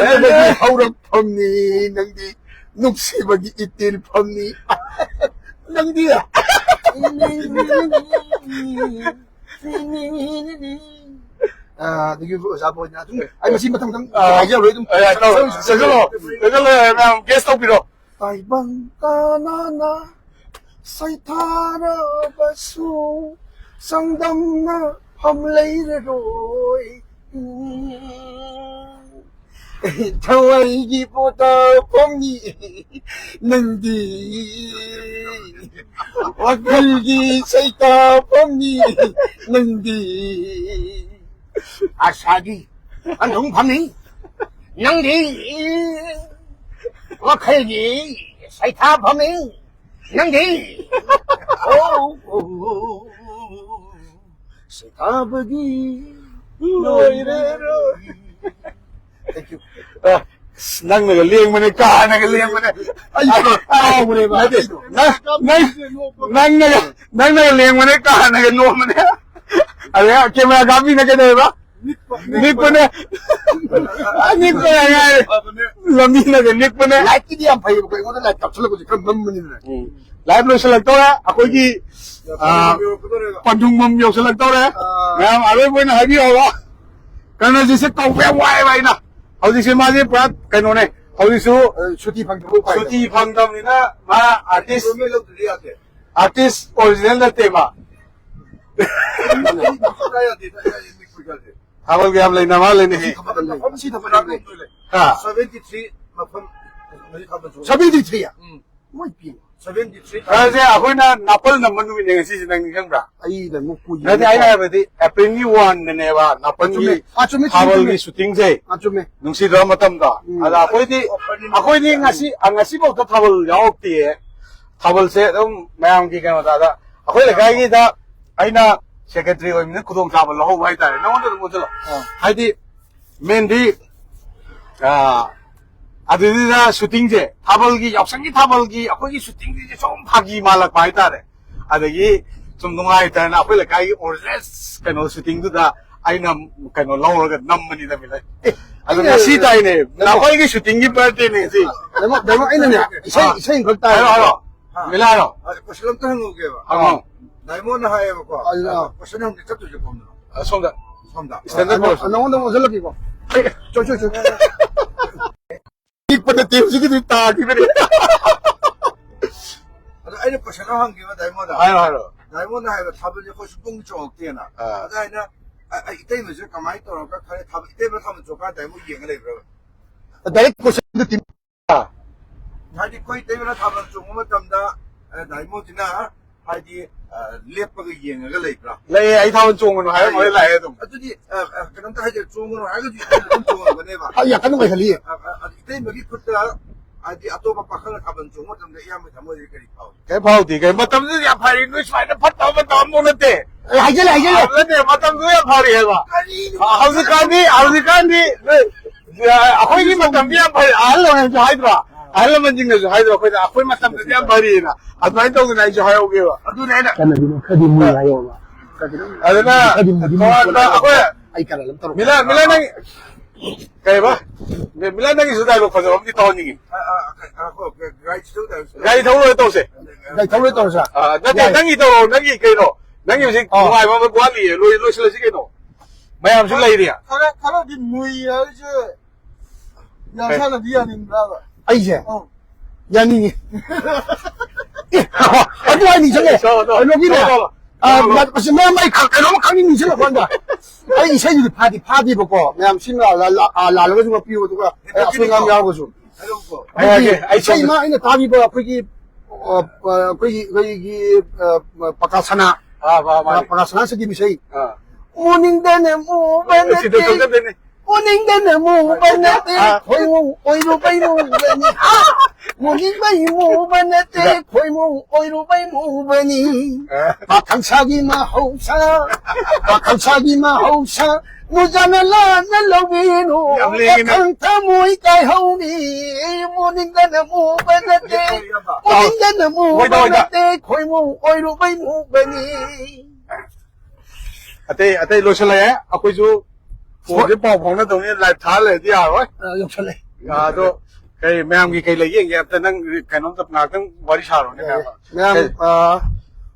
ꯅꯪꯗꯤ ꯍꯧꯔꯛꯐꯝꯅꯤ, ꯅꯪꯗꯤ ꯅꯨꯡꯁꯤꯕꯒꯤ ꯏꯇꯤꯜꯐꯝꯅꯤ꯫ ꯅꯪꯗꯤ ꯑ, ꯑꯗꯒꯤ ꯑꯣꯖꯥ ꯕꯣꯏꯅ ꯑꯗꯨꯝ, ꯑꯩ ꯃꯁꯤ ꯃꯊꯪ ꯃꯊꯪ ꯑ, ꯍꯥꯏꯖꯔꯣꯏ ꯑꯗꯨꯝ꯫ ꯑ, ꯌꯥꯏ, ꯇꯧ-, ꯆꯠꯁꯜꯂꯣ꯫ ꯆꯠꯁꯜꯂꯣ, ꯃꯌꯥꯝ guess ꯇꯧꯕꯤꯔꯣ꯫ ꯇꯥꯏꯕꯪ ꯀꯅꯥꯅ ꯁꯩꯊꯥꯔꯕꯁꯨ ꯆꯥꯡꯗꯝꯅꯐꯝ ꯂꯩꯔꯔꯣꯏ꯫ ꯊꯋꯥꯏꯒꯤ ꯄꯣꯊꯥꯐꯝꯅꯤ ꯅꯪꯗꯤ, ꯋꯥꯈꯜꯒꯤ ꯁꯩꯊꯥꯐꯝꯅꯤ ꯅꯪꯗꯤ, ꯑꯁꯥꯒꯤ ꯀꯟꯊꯨꯡꯐꯝꯅꯤ ꯅꯪꯗꯤ, ꯋꯥꯈꯜꯒꯤ ꯁꯩꯊꯥꯐꯝꯅꯤ ꯅꯪꯗꯤ꯫ ꯑꯣ, ꯑꯣ, ꯑꯣ, ꯁꯩꯊꯥꯕꯒꯤ ꯂꯣꯏꯔꯔꯣꯏ꯫ Thank you. ꯑ, ꯑꯁ, ꯅꯪꯅꯒ ꯂꯦꯡꯕꯅꯦ, ꯀꯥꯅꯒ ꯂꯦꯡꯕꯅꯦ꯫ ꯑꯩ ꯀꯥꯎꯈ꯭ꯔꯦꯕ꯫ ꯅꯠꯇꯦ, ꯅꯪ, ꯅꯪ, ꯅꯪꯅꯒ, ꯅꯪꯅꯒ ꯂꯦꯡꯕꯅꯦ, ꯀꯥꯅꯒ ꯅꯣꯝꯕꯅꯦ꯫ ꯑꯗꯩ camera ꯀꯥꯞꯄꯤꯅ ꯀꯩꯗꯧꯋꯦꯕ? ꯅꯤꯛꯄꯅꯦ꯫ ꯑ, ꯅꯤꯛꯄꯅꯦ ꯉꯥꯏꯔꯦ꯫ ꯂꯝꯕꯤꯅꯒ ꯅꯤꯛꯄꯅꯦ꯫ Light ꯀꯤꯗꯤ ꯌꯥꯝ ꯐꯩꯌꯦꯕꯀꯣ, ꯑꯩꯉꯣꯟꯗ light ꯀꯥꯞꯁꯤꯜꯂꯛꯄꯁꯦ ꯈꯔ ꯃꯝꯕꯅꯤꯅ꯫ ꯎꯝ꯫ Live ꯂꯣꯏꯁꯤꯜꯂꯛꯇꯧꯔꯦ꯫ ꯑꯩꯈꯣꯏꯒꯤ, ꯑ, ꯄꯟꯊꯨꯡꯐꯝ ꯌꯧꯁꯤꯜꯂꯛꯇꯧꯔꯦ꯫ ꯑ꯫ ꯃꯌꯥꯝ ꯑꯔꯣꯏꯕ ꯑꯣꯏꯅ ꯍꯥꯏꯕꯤꯍꯧꯔꯣ꯫ ꯀꯔꯅꯖꯤꯠꯁꯦ ꯀꯧꯕ ꯌꯥꯝ ꯋꯥꯏꯑꯦꯕ ꯑꯩꯅ꯫ ꯍꯧꯖꯤꯛꯁꯦ ꯃꯥꯁꯦ ꯄꯨꯔꯥ ꯀꯩꯅꯣꯅꯦ꯫ ꯍꯧꯖꯤꯛꯁꯨ, ꯑ, ꯁꯨꯇꯤ ꯐꯪꯗꯕ ꯎꯄꯥꯏ ꯁꯨꯇꯤ ꯂꯩꯇꯕ꯫ ꯐꯪꯗꯕꯅꯤꯅ ꯃꯥ artist, Government ꯂꯧꯗ꯭ꯔꯗꯤ ꯌꯥꯗꯦ꯫ Artist original ꯅꯠꯇꯦ ꯃꯥ꯫ ꯁꯨꯡꯌꯥ ꯌꯥꯗꯦ, ꯁꯨꯡꯌꯥ ꯌꯥꯗꯦ, ꯅꯤꯛꯄ ꯌꯥꯗꯦ꯫ ꯊꯥꯕꯜꯒ ꯌꯥꯝ ꯂꯩꯅ ꯃꯥꯜꯂꯦꯅꯦꯍꯦ꯫ ꯃꯐꯝ ꯁꯤ ꯊꯝꯕ ꯌꯥꯗꯦ꯫ ꯍꯥ? Seventy three ꯃꯐꯝ ꯃꯔꯤ ꯊꯥꯕꯜ ꯆꯣꯡ-, Seventy three? ꯎꯝ꯫ ꯃꯣꯏ ꯄꯤ꯫ Seventy three꯫ ꯈꯔꯁꯦ ꯑꯩꯈꯣꯏꯅ ꯅꯥꯄꯜ ꯅꯝꯕ ꯅꯨꯃꯤꯠꯅꯦ ꯉꯁꯤꯁꯦ, ꯅꯪ ꯅꯤꯡꯁꯤꯡꯕ꯭ꯔꯥ? ꯑꯩ ꯅꯪ ꯀꯨꯏꯔꯦ꯫ ꯅꯠꯇꯦ, ꯑꯩꯅ ꯍꯥꯏꯕꯗꯤ April ꯒꯤ one ꯗꯅꯦꯕ ꯅꯥꯄꯜꯒꯤ ꯑꯆꯨꯝꯃꯦ, ꯑꯆꯨꯝꯃꯦ, ꯆꯨꯝꯃꯦ, ꯊꯥꯕꯜꯒꯤ ꯆꯨꯝꯃꯦ꯫ Shooting ꯁꯦ꯫ ꯑꯆꯨꯝꯃꯦ꯫ ꯅꯨꯡꯁꯤꯗ꯭ꯔꯣ ꯃꯇꯝꯗꯣ? ꯎꯝ꯫ ꯑꯗ ꯑꯩꯈꯣꯏꯗꯤ, ꯑꯩꯈꯣꯏꯗꯤ ꯉꯁꯤ, ꯉꯁꯤꯐꯥꯎꯗ ꯊꯥꯕꯜ ꯌꯥꯎꯔꯛꯇꯤꯌꯦ꯫ ꯊꯥꯕꯜꯁꯦ ꯑꯗꯨꯝ ꯃꯌꯥꯝꯒꯤ ꯀꯩꯅꯣꯗ, ꯑꯗ ꯑꯩꯈꯣꯏ ꯂꯩꯀꯥꯏꯒꯤꯗ ꯑꯩꯅ secretary ꯑꯣꯏꯕꯅꯤꯅ ꯈꯨꯗꯣꯡꯆꯥꯕ ꯂꯧꯍꯧꯕ ꯍꯥꯏꯇꯥꯔꯦ꯫ ꯅꯉꯣꯟꯗ ꯑꯗꯨꯝ ꯑꯣꯟꯁꯤꯜꯂꯣ꯫ ꯑꯥ꯫ ꯍꯥꯏꯗꯤ, main ꯗꯤ, ꯑꯥ, ꯑꯗꯨꯗꯨꯅ shooting ꯁꯦ, ꯊꯥꯕꯜꯒꯤ, ꯌꯥꯎꯁꯪꯒꯤ ꯊꯥꯕꯜꯒꯤ ꯑꯩꯈꯣꯏꯒꯤ shooting ꯁꯤꯗꯤ ꯁꯨꯝ ꯐꯥꯒꯤ ꯃꯥꯜꯂꯛꯄ ꯍꯥꯏꯇꯥꯔꯦ꯫ ꯑꯗꯒꯤ ꯁꯨꯝ ꯅꯨꯡꯉꯥꯏꯇꯅ ꯑꯩꯈꯣꯏ ꯂꯩꯀꯥꯏꯒꯤ ꯑꯣꯔꯖꯦꯁ ꯀꯩꯅꯣ ꯁꯨꯇꯤꯡꯗꯨꯗ ꯑꯩꯅ ꯀꯩꯅꯣ ꯂꯧꯔꯒ ꯅꯝꯕꯅꯤꯗ ꯃꯤꯂꯟ꯫ ꯑꯗꯣ ꯑꯩꯅ ꯉꯁꯤ ꯇꯥꯏꯅꯦ, ꯅꯈꯣꯏꯒꯤ ꯁꯨꯇꯤꯡꯒꯤ ꯕꯥꯔꯗꯦꯅꯦ ꯉꯁꯤ꯫ ꯗꯥꯏꯃꯣ, ꯗꯥꯏꯃꯣ, ꯑꯩꯅꯅꯦ ꯏꯁꯩ, ꯑꯥ꯫ ꯏꯁꯩ ꯑꯃꯈꯛ ꯇꯥꯏ꯫ ꯍꯥꯏꯔꯣ, ꯍꯥꯏꯔꯣ꯫ ꯑꯥ꯫ ꯃꯤꯂꯟ ꯍꯥꯏꯔꯣ꯫ ꯑ, ꯀꯣꯏꯁꯟ ꯑꯝꯇ ꯍꯪꯉꯨꯒꯦꯕ꯫ ꯍꯪꯉꯣ꯫ ꯗꯥꯏꯃꯣꯟꯅ ꯍꯥꯏꯌꯦꯕꯀꯣ꯫ ꯑꯥ꯫ ꯀꯣꯏꯁꯟ ꯍꯪꯒꯦ ꯆꯠꯇꯣꯏꯁꯦ ꯀꯣꯝꯗꯅꯣ? ꯑꯁꯣꯝꯗ꯫ ꯁꯣꯝꯗ꯫ ꯁ꯭ꯇꯦꯟꯗꯔꯗ ꯑꯥ, ꯄꯣꯔꯁꯟ꯫ ꯅꯉꯣꯟꯗ ꯑꯃꯨꯛ ꯑꯣꯟꯁꯤꯜꯂꯛꯀꯦꯀꯣ꯫ ꯑꯦ, ꯆꯣ, ꯆꯣ, ꯆꯣ꯫ ꯄꯤꯛꯄ ꯅꯠꯇꯦ, ꯍꯧꯖꯤꯛꯀꯤꯗꯨ ꯇꯥꯈꯤꯕꯅꯦ꯫ ꯑꯗꯣ ꯑꯩꯅ ꯀꯣꯏꯁꯟ ꯑꯃ ꯍꯪꯒꯦꯕ ꯗꯥꯏꯃꯣꯟꯗ꯫ ꯍꯥꯏꯔꯣ, ꯍꯥꯏꯔꯣ꯫ ꯗꯥꯏꯃꯣꯟꯅ ꯍꯥꯏꯕ ꯊꯥꯕꯜꯁꯦ ꯑꯩꯈꯣꯏ ꯁꯨꯡꯆꯣꯡ ꯆꯣꯡꯉꯛꯇꯦꯅ꯫ ꯑꯥ꯫ ꯑꯗ ꯑꯩꯅ, ꯑ, ꯑ, ꯏꯇꯩꯃꯁꯦ ꯀꯃꯥꯏꯅ ꯇꯧꯔꯒ ꯈꯔ ꯊꯥꯕꯜ, ꯏꯇꯩꯃ ꯊꯥꯕꯜ ꯆꯣꯡꯀꯥꯟꯗ ꯗꯥꯏꯃꯣꯟ ꯌꯦꯡꯉ ꯂꯩꯕ꯭ꯔꯕ? ꯗꯥꯏꯔꯦꯛ ꯀꯣꯏꯁꯟꯗꯨ ꯇꯤꯝ-, ꯑꯥ꯫ ꯍꯥꯏꯗꯤ ꯑꯩꯈꯣꯏ ꯏꯇꯩꯃꯅ ꯊꯥꯕꯜ ꯆꯣꯡꯕ ꯃꯇꯝꯗ, ꯑ, ꯗꯥꯏꯃꯣꯟꯁꯤꯅ ꯍꯥꯏꯗꯤ, ꯑ, ꯂꯦꯞꯄꯒ ꯌꯦꯡꯉꯒ ꯂꯩꯕ꯭ꯔꯥ? ꯂꯩꯌꯦ, ꯑꯩ ꯊꯥꯕꯜ ꯆꯣꯡꯒꯅꯨ ꯍꯥꯏꯔꯝꯃꯒ ꯂꯥꯛꯑꯦ ꯑꯗꯨꯝ꯫ ꯑꯗꯨꯗꯤ, ꯑ, ꯑ, ꯀꯩꯅꯣꯝꯇ ꯍꯥꯏꯖꯦ, ꯆꯣꯡꯒꯅꯨ ꯍꯥꯏꯔꯒꯁꯨ ꯏꯇꯩꯃ ꯑꯗꯨꯝ ꯆꯣꯡꯉꯝꯒꯅꯦꯕ꯫ ꯑ, ꯌꯥꯝ ꯀꯟꯅ ꯅꯨꯡꯉꯥꯏꯈꯠꯂꯤꯌꯦ꯫ ꯑ, ꯑ, ꯑ, ꯏꯇꯩꯃꯒꯤ ꯈꯨꯠꯇ ꯍꯥꯏꯗꯤ ꯑꯇꯣꯞꯄ ꯄꯥꯈꯪꯅ ꯊꯥꯕꯜ ꯆꯣꯡꯕ ꯃꯇꯝꯗ ꯏꯌꯥꯝꯕꯒꯤ ꯊꯃꯣꯏꯗꯗꯤ ꯀꯔꯤ ꯐꯥꯎꯏ? ꯀꯩꯝ ꯐꯥꯎꯗꯦ, ꯀꯩ ꯃꯇꯝꯗꯨꯗ ꯌꯥꯝ ꯐꯔꯤ, ꯅꯣꯏ ꯁꯨꯃꯥꯏꯅ ꯐꯠꯇꯕ ꯃꯇꯝ ꯑꯃꯐꯥꯎ ꯅꯠꯇꯦ꯫ ꯑꯦ, ꯍꯥꯏꯖꯜꯂꯦ, ꯍꯥꯏꯖꯜꯂꯦ꯫ ꯑ, ꯅꯠꯇꯦ, ꯃꯇꯝꯗꯨ ꯌꯥꯝ ꯐꯔꯤ ꯍꯥꯏꯕ꯫ ꯀꯔꯤꯅꯣ? ꯑ, ꯍꯧꯖꯤꯛꯀꯥꯟꯗꯤ, ꯍꯧꯖꯤꯛꯀꯥꯟꯗꯤ ꯅꯣꯏ, ꯑ, ꯑꯩꯈꯣꯏꯒꯤ ꯃꯇꯝꯗꯤ ꯌꯥꯝ ꯐꯔꯤ, ꯑꯍꯜ ꯂꯃꯟꯁꯨ ꯍꯥꯏꯗ꯭ꯔꯣ? ꯑꯍꯜ ꯂꯃꯟꯁꯤꯡꯅꯁꯨ ꯍꯥꯏꯗ꯭ꯔꯣ ꯑꯩꯈꯣꯏꯗ, ꯑꯩꯈꯣꯏ ꯃꯇꯝꯗꯗꯤ ꯌꯥꯝ ꯐꯔꯤꯅ? ꯑꯗꯨꯃꯥꯏꯅ ꯇꯧꯗꯅ ꯑꯩꯁꯨ ꯍꯥꯏꯍꯧꯒꯦꯕ꯫ ꯑꯗꯨꯅꯦ ꯑꯩꯅ ꯀꯩꯅꯣꯒꯤꯅꯣ ꯈꯔꯗꯤ ꯃꯨꯏ ꯍꯥꯏꯌꯣꯕ꯫ ꯑꯗꯨꯅ ꯈꯔꯗꯤ ꯃꯨꯏ ꯇꯣꯉꯥꯟꯕ ꯍꯥꯏꯌꯣꯕ꯫ ꯑꯩꯈꯣꯏ ꯑꯩ ꯀꯅꯥ ꯑꯗꯨꯝ ꯇꯧꯔꯛꯀꯦ꯫ ꯃꯤꯂꯟ, ꯃꯤꯂꯟ ꯅꯪ ꯀꯩꯕ? ꯃꯤ-, ꯃꯤꯂꯟ ꯅꯪꯒꯤꯁꯨ ꯗꯥꯏꯂꯣꯛ ꯐꯖꯕ ꯑꯃꯗꯤ ꯇꯧꯍꯟꯅꯤꯡꯉꯤ꯫ ꯑ, ꯑ, ꯑ, ꯑ, ꯒꯥꯔꯤ ꯊꯧ ꯇꯧꯔꯁꯤ꯫ ꯒꯥꯔꯤ ꯊꯧꯔ ꯇꯧꯁꯦ꯫ ꯒꯥꯔꯤ ꯊꯧꯔ ꯇꯧꯔꯁꯦ꯫ ꯑ, ꯅꯠꯇꯦ, ꯌꯥꯏ꯫ ꯅꯪꯒꯤ ꯇꯧꯔꯣ, ꯅꯪꯒꯤ ꯀꯩꯅꯣ? ꯅꯪꯒꯤ ꯍꯧꯖꯤꯛ ꯑ꯫ ꯅꯨꯡꯉꯥꯏꯕ ꯑꯃ ꯋꯥꯠꯂꯤꯌꯦ, ꯂꯣꯏ-, ꯂꯣꯏꯁꯤꯜꯂꯁꯤ ꯀꯩꯅꯣ? ꯃꯌꯥꯝꯁꯨ ꯂꯩꯔꯤ꯫ ꯈꯔ, ꯈꯔꯗꯤ ꯃꯨꯏ ꯍꯥꯏꯁꯦ ꯌꯥꯁꯥꯅꯗꯤ ꯌꯥꯅꯤꯡꯕ꯭ꯔꯥꯕ? ꯑꯩꯁꯦ? ꯑꯧ꯫ ꯌꯥꯅꯤꯡꯉꯤ꯫ ꯑꯦ, ꯑꯗꯨ ꯍꯥꯏ ꯅꯤꯡꯁꯤꯡꯉꯦ꯫ ꯇꯧ, ꯇꯧ꯫ ꯀꯩꯅꯣꯒꯤꯅꯦ꯫ ꯇꯧ, ꯇꯧ꯫ ꯑ, ꯇꯧ, ꯇꯧ꯫ ꯃ-, ꯃꯁꯤ ꯃꯔꯝ ꯑꯩ ꯈ-, ꯀꯩꯅꯣꯝ ꯈꯪꯅꯤꯡ ꯅꯤꯡꯁꯤꯡꯂꯛꯄ ꯀꯥꯟꯗ꯫ ꯑꯩ ꯏꯁꯩꯗꯨꯗꯤ ꯐꯥꯗꯤ ꯐꯥꯗꯦꯕꯀꯣ꯫ ꯃꯌꯥꯝ ꯁꯤꯟ ꯂꯥ-, ꯂꯥ-, ꯂꯥ-, ꯑ, ꯂꯥꯜꯂꯒꯁꯨ ꯉꯥꯛꯄꯤꯌꯨ, ꯑꯗꯨꯒ ꯑꯩ ꯑꯁꯣꯏ ꯑꯉꯥꯝ ꯌꯥꯎꯔꯒꯁꯨ꯫ ꯍꯥꯏꯔꯛꯎꯀꯣ꯫ ꯑꯗꯨꯒꯤ ꯍꯥꯏꯔꯛꯑꯒꯦ, ꯑꯩ ꯏꯁꯩ ꯁꯣꯝꯗ꯫ ꯑꯃ ꯑꯩꯅ ꯇꯥꯈꯤꯕ ꯑꯩꯈꯣꯏꯒꯤ, ꯑ, ꯑ, ꯑꯩꯈꯣꯏꯒꯤ, ꯑꯩꯈꯣꯏꯒꯤ, ꯑ, ꯄꯀꯥ ꯁꯅꯥ꯫ ꯑꯥ, ꯃꯥ-, ꯃꯥꯅꯦ꯫ ꯄꯀꯥ ꯁꯅꯥ ꯁꯤꯒꯤ ꯏꯁꯩ꯫ ꯑꯥ꯫ ꯎꯅꯤꯡꯗꯅ ꯃꯨꯕ ꯁꯤꯗ ꯅꯠꯇꯦ꯫ ꯆꯠꯀꯗꯣꯏꯅꯦ꯫ ꯎꯅꯤꯡꯗꯅ ꯃꯨꯕ ꯅꯠꯇꯦ꯫ ꯑꯥ꯫ ꯈꯣꯏꯃꯨ ꯑꯣꯏꯔꯨꯕꯩ ꯃꯨꯕꯅꯤ꯫ ꯑꯥ! ꯃꯨꯅꯤꯡꯕꯩ ꯃꯨꯕ ꯅꯠꯇꯦ, ꯈꯣꯏꯃꯨ ꯑꯣꯏꯔꯨꯕꯩ ꯃꯨꯕꯅꯤ꯫ ꯑ꯫ ꯄꯥꯈꯪ ꯁꯥꯒꯤ ꯃꯍꯧꯁꯥ, ꯄꯥꯈꯪ ꯁꯥꯒꯤ ꯃꯍꯧꯁꯥ, ꯅꯨꯖꯥꯅ ꯂꯥꯟꯅ ꯂꯧꯕꯤꯅꯨ꯫ ꯌꯥꯝ ꯂꯦꯡꯉꯤꯅꯦ꯫ ꯄꯥꯈꯪ ꯊꯃꯣꯏ ꯀꯥꯏꯍꯧꯅꯤ, ꯃꯨꯅꯤꯡꯗꯅ ꯃꯨꯕ ꯅꯠꯇꯦ, ꯏꯌꯥꯝꯕ꯫ ꯃꯨꯅꯤꯡꯗꯅ ꯃꯨꯕ ꯍꯣꯏꯗ, ꯍꯣꯏꯗ꯫ ꯅꯠꯇꯦ, ꯈꯣꯏꯃꯨ ꯑꯣꯏꯔꯨꯕꯩ ꯃꯨꯕꯅꯤ꯫ ꯑꯇꯩ, ꯑꯇꯩ ꯂꯣꯏꯁꯤꯜꯂꯛꯑꯦ꯫ ꯑꯩꯈꯣꯏꯁꯨ ꯐꯣꯟꯁꯦ ꯄꯥꯎ ꯐꯥꯎꯅꯗꯧꯅꯤ, ꯂꯥꯏꯚ ꯊꯥ ꯂꯩꯔꯗꯤ ꯌꯥꯔꯣꯏ꯫ ꯑ, ꯌꯧꯁꯜꯂꯦ꯫ ꯑ, ꯑꯗꯣ ꯀꯩ ꯃꯌꯥꯝꯒꯤ ꯀꯩ ꯂꯩꯒꯦ ꯌꯦꯡꯒꯦ꯫ ꯑꯝꯇ ꯅꯪ ꯀꯩꯅꯣꯝꯇ ꯉꯥꯏꯍꯥꯛꯇꯪ ꯋꯥꯔꯤ ꯁꯥꯔꯣꯅꯦ ꯃꯌꯥꯝ꯫ ꯃꯌꯥꯝ, ꯀꯩ ꯑ,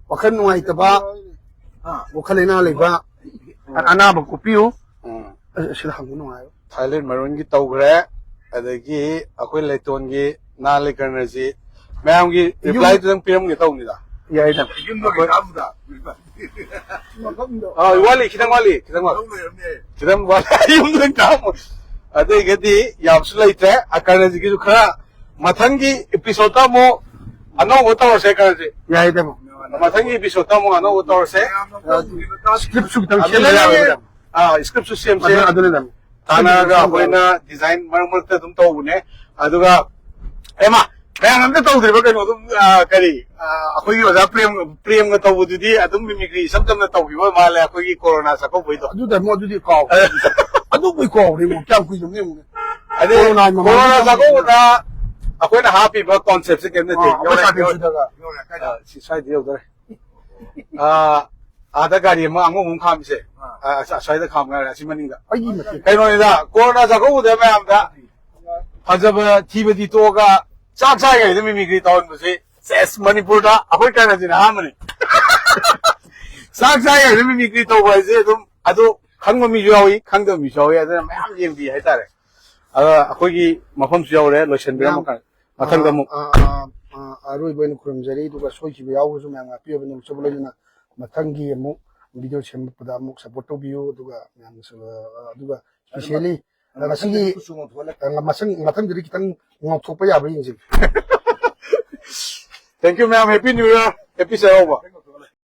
ꯋꯥꯈꯜ ꯅꯨꯡꯉꯥꯏꯇꯕ, ꯑ꯫ ꯋꯥꯈꯜ ꯂꯩꯅꯥ ꯂꯩꯕ, ꯑ-, ꯑꯅꯥꯕ ꯀꯣꯛꯄꯤꯌꯨ꯫ ꯎꯝ꯫ ꯑ, ꯁꯤꯗ ꯍꯪꯕ ꯅꯨꯡꯉꯥꯏꯔꯣꯏ꯫ ꯊꯥꯏꯂꯦꯟ ꯃꯔꯣꯟꯒꯤ ꯇꯧꯈ꯭ꯔꯦ꯫ ꯑꯗꯒꯤ ꯑꯩꯈꯣꯏ ꯂꯩꯇꯣꯟꯒꯤ ꯅꯥ ꯂꯩꯀꯔꯅꯁꯤ ꯃꯌꯥꯝꯒꯤ ꯌꯨꯝ ꯔꯤꯄ꯭ꯂꯥꯏꯗꯨꯗꯪ ꯄꯤꯔꯝꯒꯦ ꯇꯧꯕꯅꯤꯗ꯫ ꯌꯥꯏꯗ꯫ ꯌꯨꯝꯗ ꯑꯩꯈꯣꯏ ꯀꯥꯞꯄꯗ꯫ ꯃꯐꯝꯗꯣ꯫ ꯑꯥ, ꯋꯥꯠꯂꯤ, ꯈꯤꯇꯪ ꯋꯥꯠꯂꯤ, ꯈꯤꯇꯪ ꯋꯥꯠꯂꯤ꯫ ꯂꯧ ꯂꯩꯔꯝꯅꯦ꯫ ꯈꯤꯇꯪ ꯋꯥꯠꯂꯤ꯫ ꯌꯨꯝꯗ ꯀꯥꯞꯄ꯫ ꯑꯗꯩꯒꯗꯤ ꯌꯥꯝꯁꯨ ꯂꯩꯇ꯭ꯔꯦ꯫ ꯑꯀꯔꯅꯁꯤꯒꯤꯁꯨ ꯈꯔ ꯃꯊꯪꯒꯤ ꯏꯄꯤꯁꯣꯗꯇ ꯑꯃꯨꯛ ꯑꯅꯧꯕ ꯇꯧꯔꯁꯦ, ꯑꯀꯔꯅꯁꯤ꯫ ꯌꯥꯏꯗ꯫ ꯃꯊꯪꯒꯤ ꯏꯄꯤꯁꯣꯗꯇ ꯑꯃꯨꯛ ꯑꯅꯧꯕ ꯇꯧꯔꯁꯦ꯫ ꯃꯌꯥꯝꯅ ꯇꯧꯗ꯭ꯔꯤꯕ ꯇꯥꯛꯁ꯫ ꯁ꯭ꯀ꯭ꯔꯤꯞꯁꯨ ꯈꯤꯇꯪ ꯑꯗꯨ ꯁꯦꯝꯕ ꯂꯩꯔꯦ꯫ ꯌꯥꯒꯗ꯭ꯔꯥ? ꯑꯥ, ꯁ꯭ꯀ꯭ꯔꯤꯞꯁꯨ ꯁꯦꯝꯁꯦ꯫ ꯑꯗꯨ, ꯑꯗꯨꯅ ꯅꯪ ꯇꯥꯟꯅꯔꯒ ꯁꯦꯝꯕ ꯑꯩꯈꯣꯏꯅ ꯗꯤꯖꯥꯏꯟ ꯃꯔꯛ ꯃꯔꯛꯇ ꯑꯗꯨꯝ ꯇꯧꯕꯅꯦ꯫ ꯑꯗꯨꯒ, ꯑꯦꯃꯥ, ꯃꯌꯥꯝ ꯑꯝꯇ ꯇꯧꯗ꯭ꯔꯤꯕ ꯀꯩꯅꯣ ꯑꯗꯨꯝ, ꯑꯥ, ꯀꯔꯤ, ꯑꯥ, ꯑꯩꯈꯣꯏꯒꯤ ꯑꯣꯖꯥ ꯄ꯭ꯔꯦꯝ, ꯄ꯭ꯔꯦꯝꯒ ꯇꯧꯕꯗꯨꯗꯤ ꯑꯗꯨꯝ ꯃꯤꯃꯤꯀ꯭ꯔꯤ ꯏꯆꯝ ꯆꯝꯅ ꯇꯧꯈꯤꯕ ꯃꯥꯜꯂꯦ, ꯑꯩꯈꯣꯏꯒꯤ ꯀꯣꯔꯣꯅꯥ ꯆꯥꯛꯀꯧꯕꯩꯗꯣ꯫ ꯑꯗꯨꯗ ꯑꯃꯨꯛ ꯑꯗꯨꯗꯤ ꯀꯥꯎ-, ꯑꯗꯨꯕꯨ ꯀꯥꯎꯔꯦ ꯑꯃꯨꯛ, ꯀꯌꯥꯝ ꯀꯨꯏꯗꯕꯅꯤ ꯑꯃꯨꯛ꯫ ꯑꯗꯩ ꯀꯣꯔꯣꯅꯥꯒꯤ ꯃꯃꯥꯡꯗ ꯀꯣꯔꯣꯅꯥ ꯆꯥꯛꯀꯧꯕꯗ ꯑꯩꯈꯣꯏꯅ ꯍꯥꯞꯄꯤꯕ ꯀꯣꯟꯁꯦꯞꯁꯦ ꯀꯩꯝ ꯅꯠꯇꯦ꯫ ꯑꯥ, ꯑꯩꯈꯣꯏ ꯌꯧꯔꯦ, ꯁꯥꯇꯤꯟ ꯌꯧꯔꯦ꯫ ꯁꯤꯗꯒ꯫ ꯑꯥ, ꯁꯤ ꯁ꯭ꯋꯥꯏꯗ ꯌꯧꯗꯣꯔꯦ꯫ ꯑꯥ, ꯑꯥꯗ ꯒꯥꯔꯤ ꯑꯃ ꯑꯉꯧꯕ ꯑꯃ ꯈꯥꯝꯃꯤꯁꯦ꯫ ꯑꯥ꯫ ꯑꯥ, ꯑꯁ-, ꯑꯁ꯭ꯋꯥꯏꯗ ꯈꯥꯝꯃꯦ ꯍꯥꯏꯔꯦ, ꯑꯁꯤ ꯃꯅꯤꯡꯗ꯫ ꯑꯩꯒꯤ ꯃꯇꯦꯛ꯫ ꯀꯩꯅꯣꯅꯤꯗ, ꯀꯣꯔꯣꯅꯥ ꯆꯥꯛꯀꯧꯕꯗ ꯃꯌꯥꯝꯗ ꯐꯖꯕ ꯊꯤꯕꯗꯤ ꯇꯣꯛꯑꯒ ꯆꯥꯛ ꯆꯥꯔꯤꯉꯩꯗ ꯃꯤꯃꯤꯀ꯭ꯔꯤ ꯇꯧꯍꯟꯕꯁꯦ, ꯁꯦꯁ, ꯃꯅꯤꯄꯨꯔꯗ ꯑꯩꯈꯣꯏ ꯀꯔꯅꯖꯤꯠꯅ ꯑꯍꯥꯟꯕꯅꯤ꯫ ꯆꯥꯛ ꯆꯥꯔꯤꯉꯩꯗ ꯃꯤꯃꯤꯀ꯭ꯔꯤ ꯇꯧꯕ ꯍꯥꯏꯁꯦ ꯑꯗꯨꯝ, ꯑꯗꯨ ꯈꯪꯕ ꯃꯤꯁꯨ ꯌꯥꯎꯏ, ꯈꯪꯗꯕ ꯃꯤꯁꯨ ꯌꯥꯎꯏ, ꯑꯗꯨꯅ ꯃꯌꯥꯝ ꯌꯦꯡꯕꯤ ꯍꯥꯏꯇꯥꯔꯦ꯫ ꯑꯗ ꯑꯩꯈꯣꯏꯒꯤ ꯃꯐꯝꯁꯨ ꯌꯧꯔꯦ, ꯂꯣꯏꯁꯤꯟꯕꯤꯔꯝꯃꯣ꯫ ꯃꯌꯥꯝ, ꯀꯔ-, ꯃꯊꯪꯗ ꯑꯃꯨꯛ꯫ ꯑ, ꯑ, ꯑ, ꯑꯔꯣꯏꯕ ꯑꯣꯏꯅ ꯈꯨꯔꯨꯝꯖꯔꯤ, ꯑꯗꯨꯒ ꯁꯣꯏꯈꯤꯕ ꯌꯥꯎꯕꯁꯨ ꯃꯌꯥꯝ ꯉꯥꯛꯄꯤꯌꯨ, ꯅꯨꯡꯁꯤꯕ ꯂꯣꯏꯅꯅ꯫ ꯃꯊꯪꯒꯤ ꯑꯃꯨꯛ ꯚꯤꯗꯤꯑꯣ ꯁꯦꯝꯃꯛꯄꯗ ꯑꯃꯨꯛ ꯁꯞꯄꯣꯔꯠ ꯇꯧꯕꯤꯌꯨ, ꯑꯗꯨꯒ ꯃꯌꯥꯝꯅꯁꯨ, ꯑ, ꯑꯗꯨꯒ ꯁ꯭ꯄꯤꯁꯦꯜꯂꯤ, ꯑ, ꯉꯁꯤꯒꯤ, ꯃꯊꯪꯗꯗꯤ ꯀꯨꯆꯨ ꯉꯧꯊꯣꯛꯍꯜꯂꯛꯀꯦ꯫ ꯑ, ꯃꯁꯪ-, ꯃꯊꯪꯗꯗꯤ ꯈꯤꯇꯪ ꯉꯧꯊꯣꯛꯄ ꯌꯥꯕ꯭ꯔꯥ ꯌꯦꯡꯁꯤ꯫ Thank you, ꯃꯌꯥꯝ꯫ Happy New Year, Happy ꯆꯩꯔꯥꯎꯕ꯫